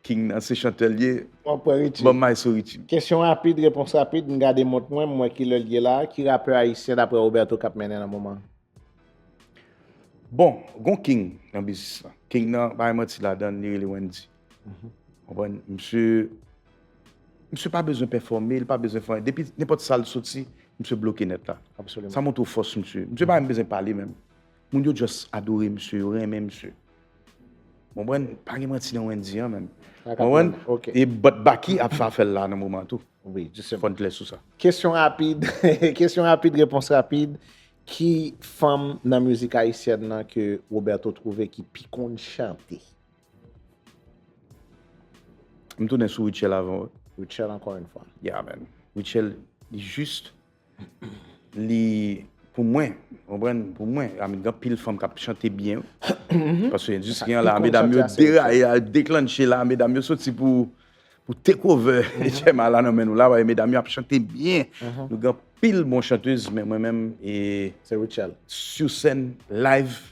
King nan se chantè l ye, W ap pran Richie. ban m Maestro Richie. Kesyon rapid, repons rapid, m gade mont mwen, m wè kilè l ye la. Ki rapè ayisyen daprè Roberto k ap mennen nan moman? Bon, gon King nan biznis la. King nan, pa gen manti ladann, li rele Wendy. Konprann? Misye, misye pa bezwen pèfòme, li pa bezwen fè anyen. Depi nenpòt sa l soti, misye bloke nèt la. Absolument. Sa montre w fòs misye. Misye pa menm bezwen pale menm. Moun yo just adore misye, yo renmen misye. Konprann? Pa gen manti nan Wendy an menm. Sa ka Konprann? pran, ok. E but Baky ap fè afè l la nan moman tou. Wi, justement. Fò n klè sou sa. Kesyon rapid, kesyon rapid, repons rapid. Ki fanm nan mizik ayisyèn nan ke Roberto twouve ki pi konn chante? M tounen sou Rutshelle avan. Rutshelle, encore une fois. Yeah, man. Rutshelle, li jis, li, pou mwen, konprann, pou mwen, I mean, gen anpil fanm k ap chante byen. Paske endistri an la, Pi konn medam yo chante a, se deraye, a deklanche la, medam yo soti pou, pou take over Jemima la nan men nou la, paske medam yo ap chante byen. Nou gen anpil bon chantez, men mwen menm, e Se Rutshelle. sou sèn, live,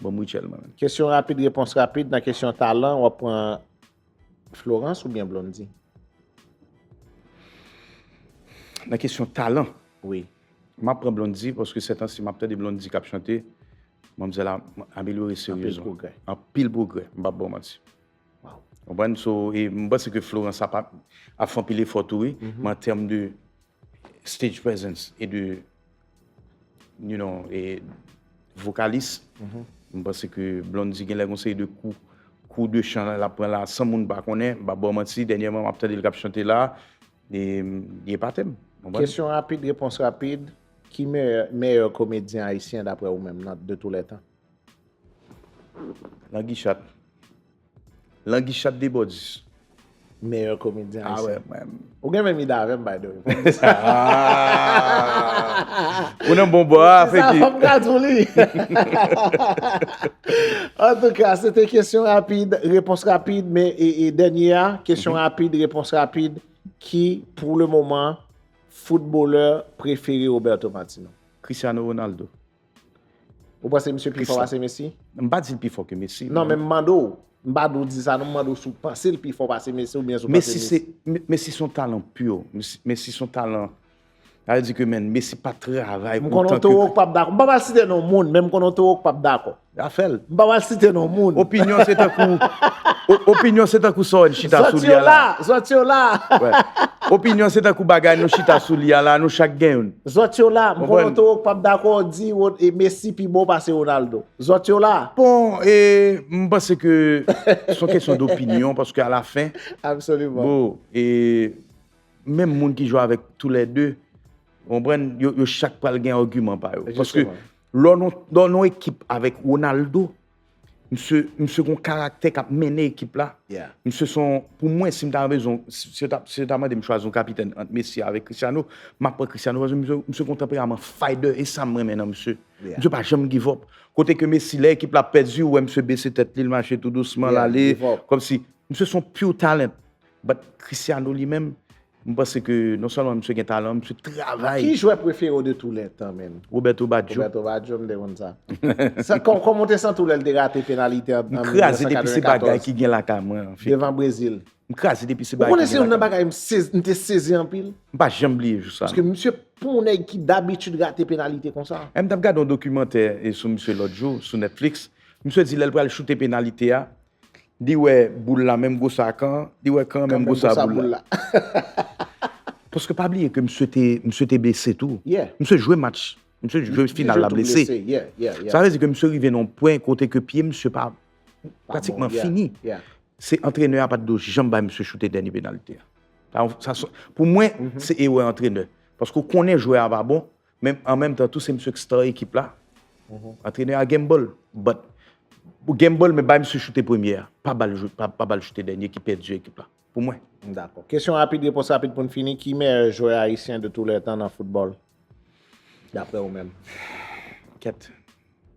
bon, Rutshelle, mwen menm. Kesyon rapid, repons rapid. Nan kesyon talan, w ap pran Florence oubyen Blondedy? Nan kesyon talan, Wi. m ap pran Blondedy, paske sètansi m ap tande Blondedy k ap chante. Manmzèl la amelyore seryezman. Pwogrè. Anpil pwogrè, m p ap ba w manti. Wow. Konprann? So, e m panse ke Florence ap, ap fè anpil efò tou, wi. Men an tèm de stage presence e de, you know, e vokalis, m panse ke Blondedy gen lè gon seri de kou, kou de chan l ap pran la, san moun pa konnen, m p ap ba w manti, dènyèman m ap tande l k ap chante la, e li epate m. Konprann? Kesyon rapid, repons rapid. Ki meyè, meyè komedyen ayisyen daprè ou menm nan de tou lè tan? Languichat. Languichat Debordis. Meyè komedyen Ah ayisyen. Wè, mwen. Ou gen menm ide avè m, by the way. Ou nan bon bò a, Sa Feki. Fòk m ka di w li. Antouka, se te kesyon rapid, repons rapid, men e, e dènye a, kesyon rapid, repons rapid, ki, pou le moman, foutbolè prefere Roberto Martino? Cristiano Ronaldo. Ou panse misye pi fò Cristiano. Pase Messi? M pa di l pi fò ke Messi. Non, men m mande w. M pa di w di sa, non, m mande w si w panse l pi fò pase Messi oubyen si w panse Messi se, Me- Messi se yon talan pur. Messi, Messi se yon talan. Sa vle di ke, men, Messi pa travay M konnen w toro k p ap dakò. M pa pral site non moun, men m konnen w toro k p ap dakò. Afè l. M pa pral site non moun. Opinyon se tankou, o- opinyon se tankou sa w wè n chita sou Zòt li yo a la. La, zòt yo la. Wè. Opinyon se tankou bagay nou chita sou li a la, nou chak gen youn. Zòt yo la, m Konprann? Konnen w toro k p ap dakò, w di wo- e Messi pi bon pase Ronaldo. Zòt yo la. Bon, e, m panse ke se yon kesyon dopinyon, paske a la fen, Absolument. bon, e, menm moun ki jwe avèk tou lè de, konprann, yo, yo chak pral gen agiman pa yo. Paske Justement. lè w nan, lè w nan ekip avèk Ronaldo, Misye, misye gon karaktè k ap mennen ekip la. Yeah. Misye son, pou mwen, si m ta bezwen, si, si yo ta, si yo ta mande m chwazi yon kapitèn ant Messi avèk Cristiano, m ap pran Cristiano paske misye, misye gon tanperaman fighter e sa m renmen nan misye. Yeah. Misye pa janm give up. Kote ke Messi, lè ekip la ap pèdi, ou wè misye bese tèt li, l mache tou dousman, l Yeah, ale, give up. kòmsi misye son pure talent. But Cristiano li menm, m panse ke non sèlman misye gen talan, misye travay. Ki jwè prefere w de tou lè tan, menm? Roberto Baggio. Roberto Baggio, m te konn sa. Sa kò- kòman w te santi w lè l te rate penalite an M kraze depi se bagay ki gen lakay mwen, anfen. Devan Brezil. M kraze depi se Ou bagay konnen ki se gen youn nan lakay. Bagay m sezi- m te sezi anpil. M pa janm bliye jou sa. Paske misye pou yon nèg ki dabitid rate penalite konsa. M t ap gade yon dokimantè e sou misye lòt jou, sou Netflix. Misye di lè l pral choute penalite a, li wè boul la menm gwosè ak kan, li wè kan menm gwosè ak boul la. Paske pa bliye ke misye te, misye te blese tou. Yeah. Misye jwe match. Misye jwe final la blese. Yeah, yeah, yeah. Sa vle di ke misye rive nan yon pwen kote ke pye misye pa pratikman Yeah, fini. Yeah. Se antrenè a pa t dwe janm bay misye choute dènye penalite a. Sa, sa, pou mwen, se erè antrenè. Paske w konnen jwè a pa bon, men an menm tan tou se misye k star ekip la. Antrenè a gamble, but ou gamble men bay misye choute premye a. Pa ba l jou- pa, pa ba l choute dènye ki pèdi ekip la. Pou mwen. Dakò. Kesyon rapid, repons rapid pou n fini. Ki meyè jwè ayisyen de tou lè tan nan foutbòl? Daprè ou menm. Kèt.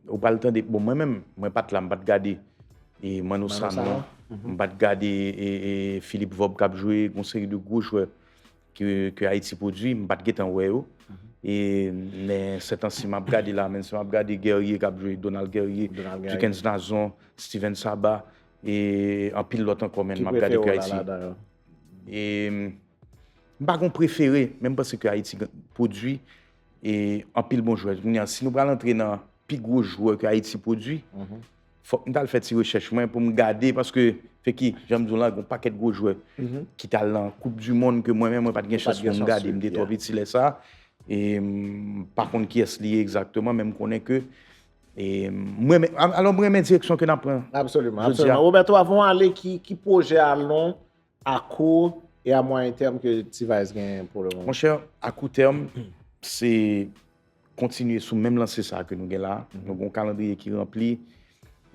Ou pral tande, bon, mwen menm, mwen pa t la, m pa t gade e Manno Sanon, m pa t gade e, e Philippe Vorbe k ap jwe, gon seri de gwo jwè ke, ke Ayiti pwodui, m pa t gentan wè yo. E men sètansi m ap gade la, men si m ap gade Guerrier k ap jwe, Donald Guerrier, Dickens Nazon, Steven Saba, e anpil lòt ankò, men m ap gade ke Ayiti. E m pa gon prefere, men m panse ke Ayiti pwodui e anpil bon jwè. Kounye a, si nou pral antre nan pi gwo jwè ke Ayiti pwodui, fòk m t al fè ti rechèch mwen pou m gade, paske feki, jan m di w la, gon pakèt gwo jwè ki t al nan Koup di Mond ke mwen menm, mwen pa t gen chans pou m gade, m te twò piti lè sa. E m pa konn kiyès li ye egzakteman, men m konnen ke e mwen, alò, mwen renmen direksyon ke n ap pran. Absoliman, absoliman. Roberto, avan w ale, ki, ki pwojè a long, a kou e a mwayen tèm ke T-Vice genyen pou le moman? Monchè, a kou tèm, se kontinye sou menm lanse sa ke nou gen la. Nou gen yon kalandriye ki ranpli.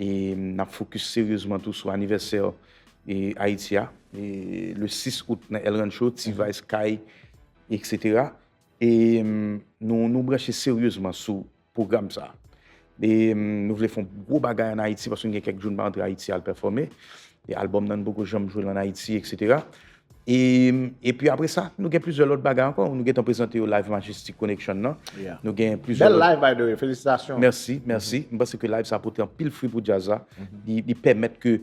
E n ap fokis seryezman tou sou anivèsè e Ayiti a. E le sis out nan El Rancho, T-Vice, Kay, et cetera. E nou, nou branche seryezman sou pwogram sa. E nou vle fè yon gwo bagay ann Ayiti, paske nou gen kèk jou nou pa antre Ayiti al pèfòme. E albòm nan, nou poko janm jwe l ann Ayiti, et cetera. E, epi apre sa, nou gen plizyè lòt bagay ankò. Nou gentan prezante yo live Majestic Connection nan. Nou gen plizyè lòt. Bèl live, by the way. Felisitasyon. Mèsi, mèsi. M panse ke live sa pote anpil fwi pou djaz la. Li, li pèmèt ke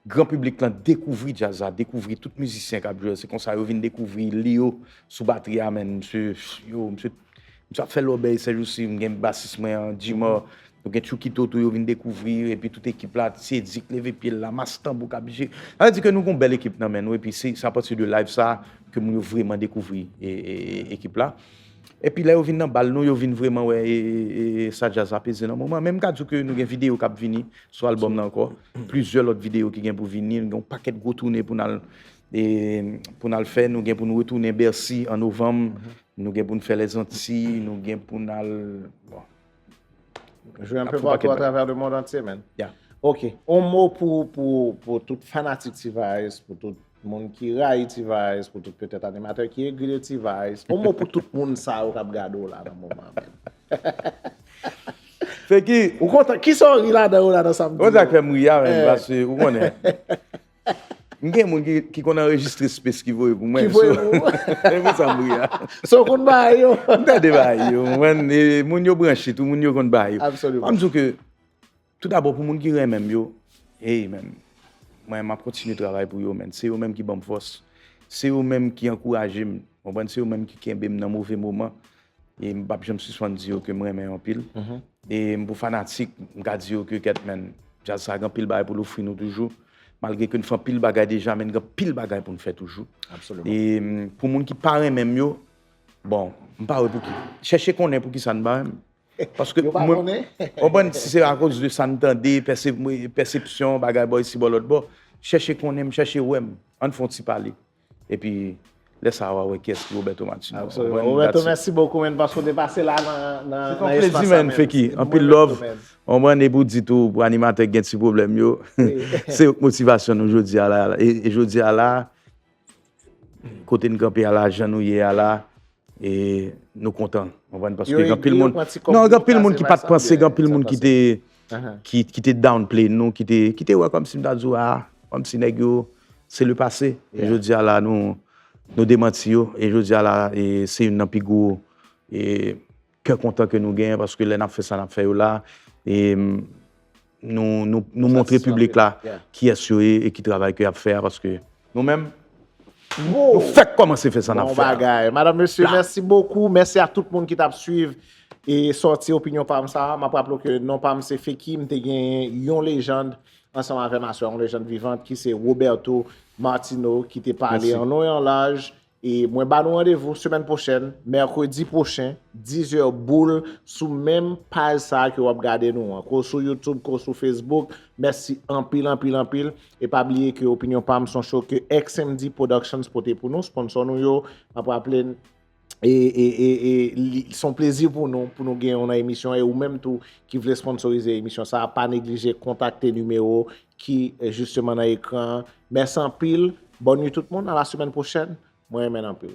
gran piblik lan dekouvri djaz la, dekouvri tout mizisyen k ap jwe. Se konsa yo vin dekouvri Leo sou batri a, men. Misye, yo, misye, misye ap fè lòbèy sèjousi. M gen basis mwen an, Jimor. Nou gen Chukito tou, yo vin dekouvri, epi tout ekip la, Sedik leve pye l la, Mas Tanbou k ap jwe. Sa vle di ke nou gon bèl ekip nan men nou, epi se, se apati de live sa ke moun yo vreman dekouvri e, e, e, ekip la. Epi lè yo vin nan bal nou, yo vin vreman wè e, e, e, sa djaz la peze nan moman. Men m ka di w ke nou gen videyo k ap vini sou albòm nan ankò. Plizyè lòt videyo ki gen pou vini. Nou gen yon pakèt gwo toune pou n al, e, pou n al fè. Nou gen pou n retounen Bèsi an novanm. Nou gen pou n fè Lèzantiy. Nou gen pou n al, bon. Jwe un peu partout à travers le monde entier, man. Yeah. Ok. On mo pou, pou, pou tout fanatik T-Vice, pou tout moun ki rayi T-Vice, pou tout petèt animatè ki egri de T-Vice. On mo pou tout moun sa yo k ap gade w la nan moman, man. Feki. Ou kontan? Kisa w ri ladan yo la nan sa m di? Ou sa k fè m ri a, men, paske ou konnen. M gen moun ki, ki konn anrejistre space ki voye pou mwen. Ki voye pou mwen. E pou sa m ri a. So w konn bagay yo. M tande bagay yo. Mwen, e, moun yo branche tou, moun yo konn bagay yo. Absolument. Fò m di w ke, tou dabò, pou moun ki renmen m yo, hey, man, mwen, m ap kontinye travay pou yo, man. Se yo menm ki ban m fòs. Se yo menm ki ankouraje m. Konprann? Se yo menm ki kenbe m nan move moman. E m p ap janm sispann di yo ke m renmen yo anpil. E m pou fanatik, m ka di yo ke kèt, man, djaz sa gen anpil bagay pou l ofri nou toujou. Malgre ke n fè anpil bagay deja, men n gen anpil bagay pou n fè toujou. Absolument. E m, pou moun ki pa renmen m yo, bon, m pa wè pouki. Chèche konnen poukisa n pa renmen m. Paske Yo pa mwen, konnen. Konprann, si se akoz de sa n tande, pèse-, pèsepsyon, bagay bò isi, bò lòt bò, chèche konnen m, chèche wè m. Ann fè yon ti pale. Epi, Lè sa a, w a wè kiyès ki Roberto Martino. Absolument. Roberto, mèsi bokou, men, paske w te pase la nan nan nan espas la. Feki, anpil love. Konprann, epi w di tou, pou animatè ki gen ti pwoblèm yo, se yo k motivasyon nou jodi a la. E jodi a la, kote n kanpe a la, jan nou ye a la, e nou kontan. Konprann, paske gen anpil moun, non, gen anpil moun ki pa t panse, gen anpil moun ki te ki, ki te downplay nou, ki te, ki te wè kòmsi m ta di w, a, kòmsi nèg yo, se le pase. E jodi a la, nou, nou demanti yo. E jodi a la, e se youn nan pi gwo e, kè kontan ke nou genyen, paske lè n ap fè sa n ap fè yo la, e, nou, nou, nou montre piblik la kiyès yo ye e ki travay ke y ap fè a, paske nou menm, nou fèk kòmanse fè sa n ap fè a. Bagay. Madanm, mesye, mèsi bokou. Mèsi a tout moun ki t ap swiv e sòti opinyon pa m sa a. M ap raple w ke non pa m se Feki. M te gen yon lejand ansanm avè m aswè, yon lejand vivant ki se Roberto Martino, ki te pale an non e an laj. E mwen ba nou randevou semèn pwochèn, mèkredi pwochen, diz è boul, sou menm paj sa a ke w ap gade nou an. Ke w sou YouTube, ke w sou Facebook, mèsi anpil, anpil, anpil. E pa bliye ke Opinyon Pa M se yon show ke X M D Productions pote pou nou, sponsò nou yo. M ap raple n, e, e, e, e li, se yon plezi pou nou, pou nou gen yon nan emisyon. E ou menm tou ki vle sponsorize emisyon sa a, pa neglije kontakte nimewo ki, e, jisteman nan ekran an. Mèsi anpil. Bòn nuit tout moun. A la semèn pwochèn. Mwen renmen n anpil.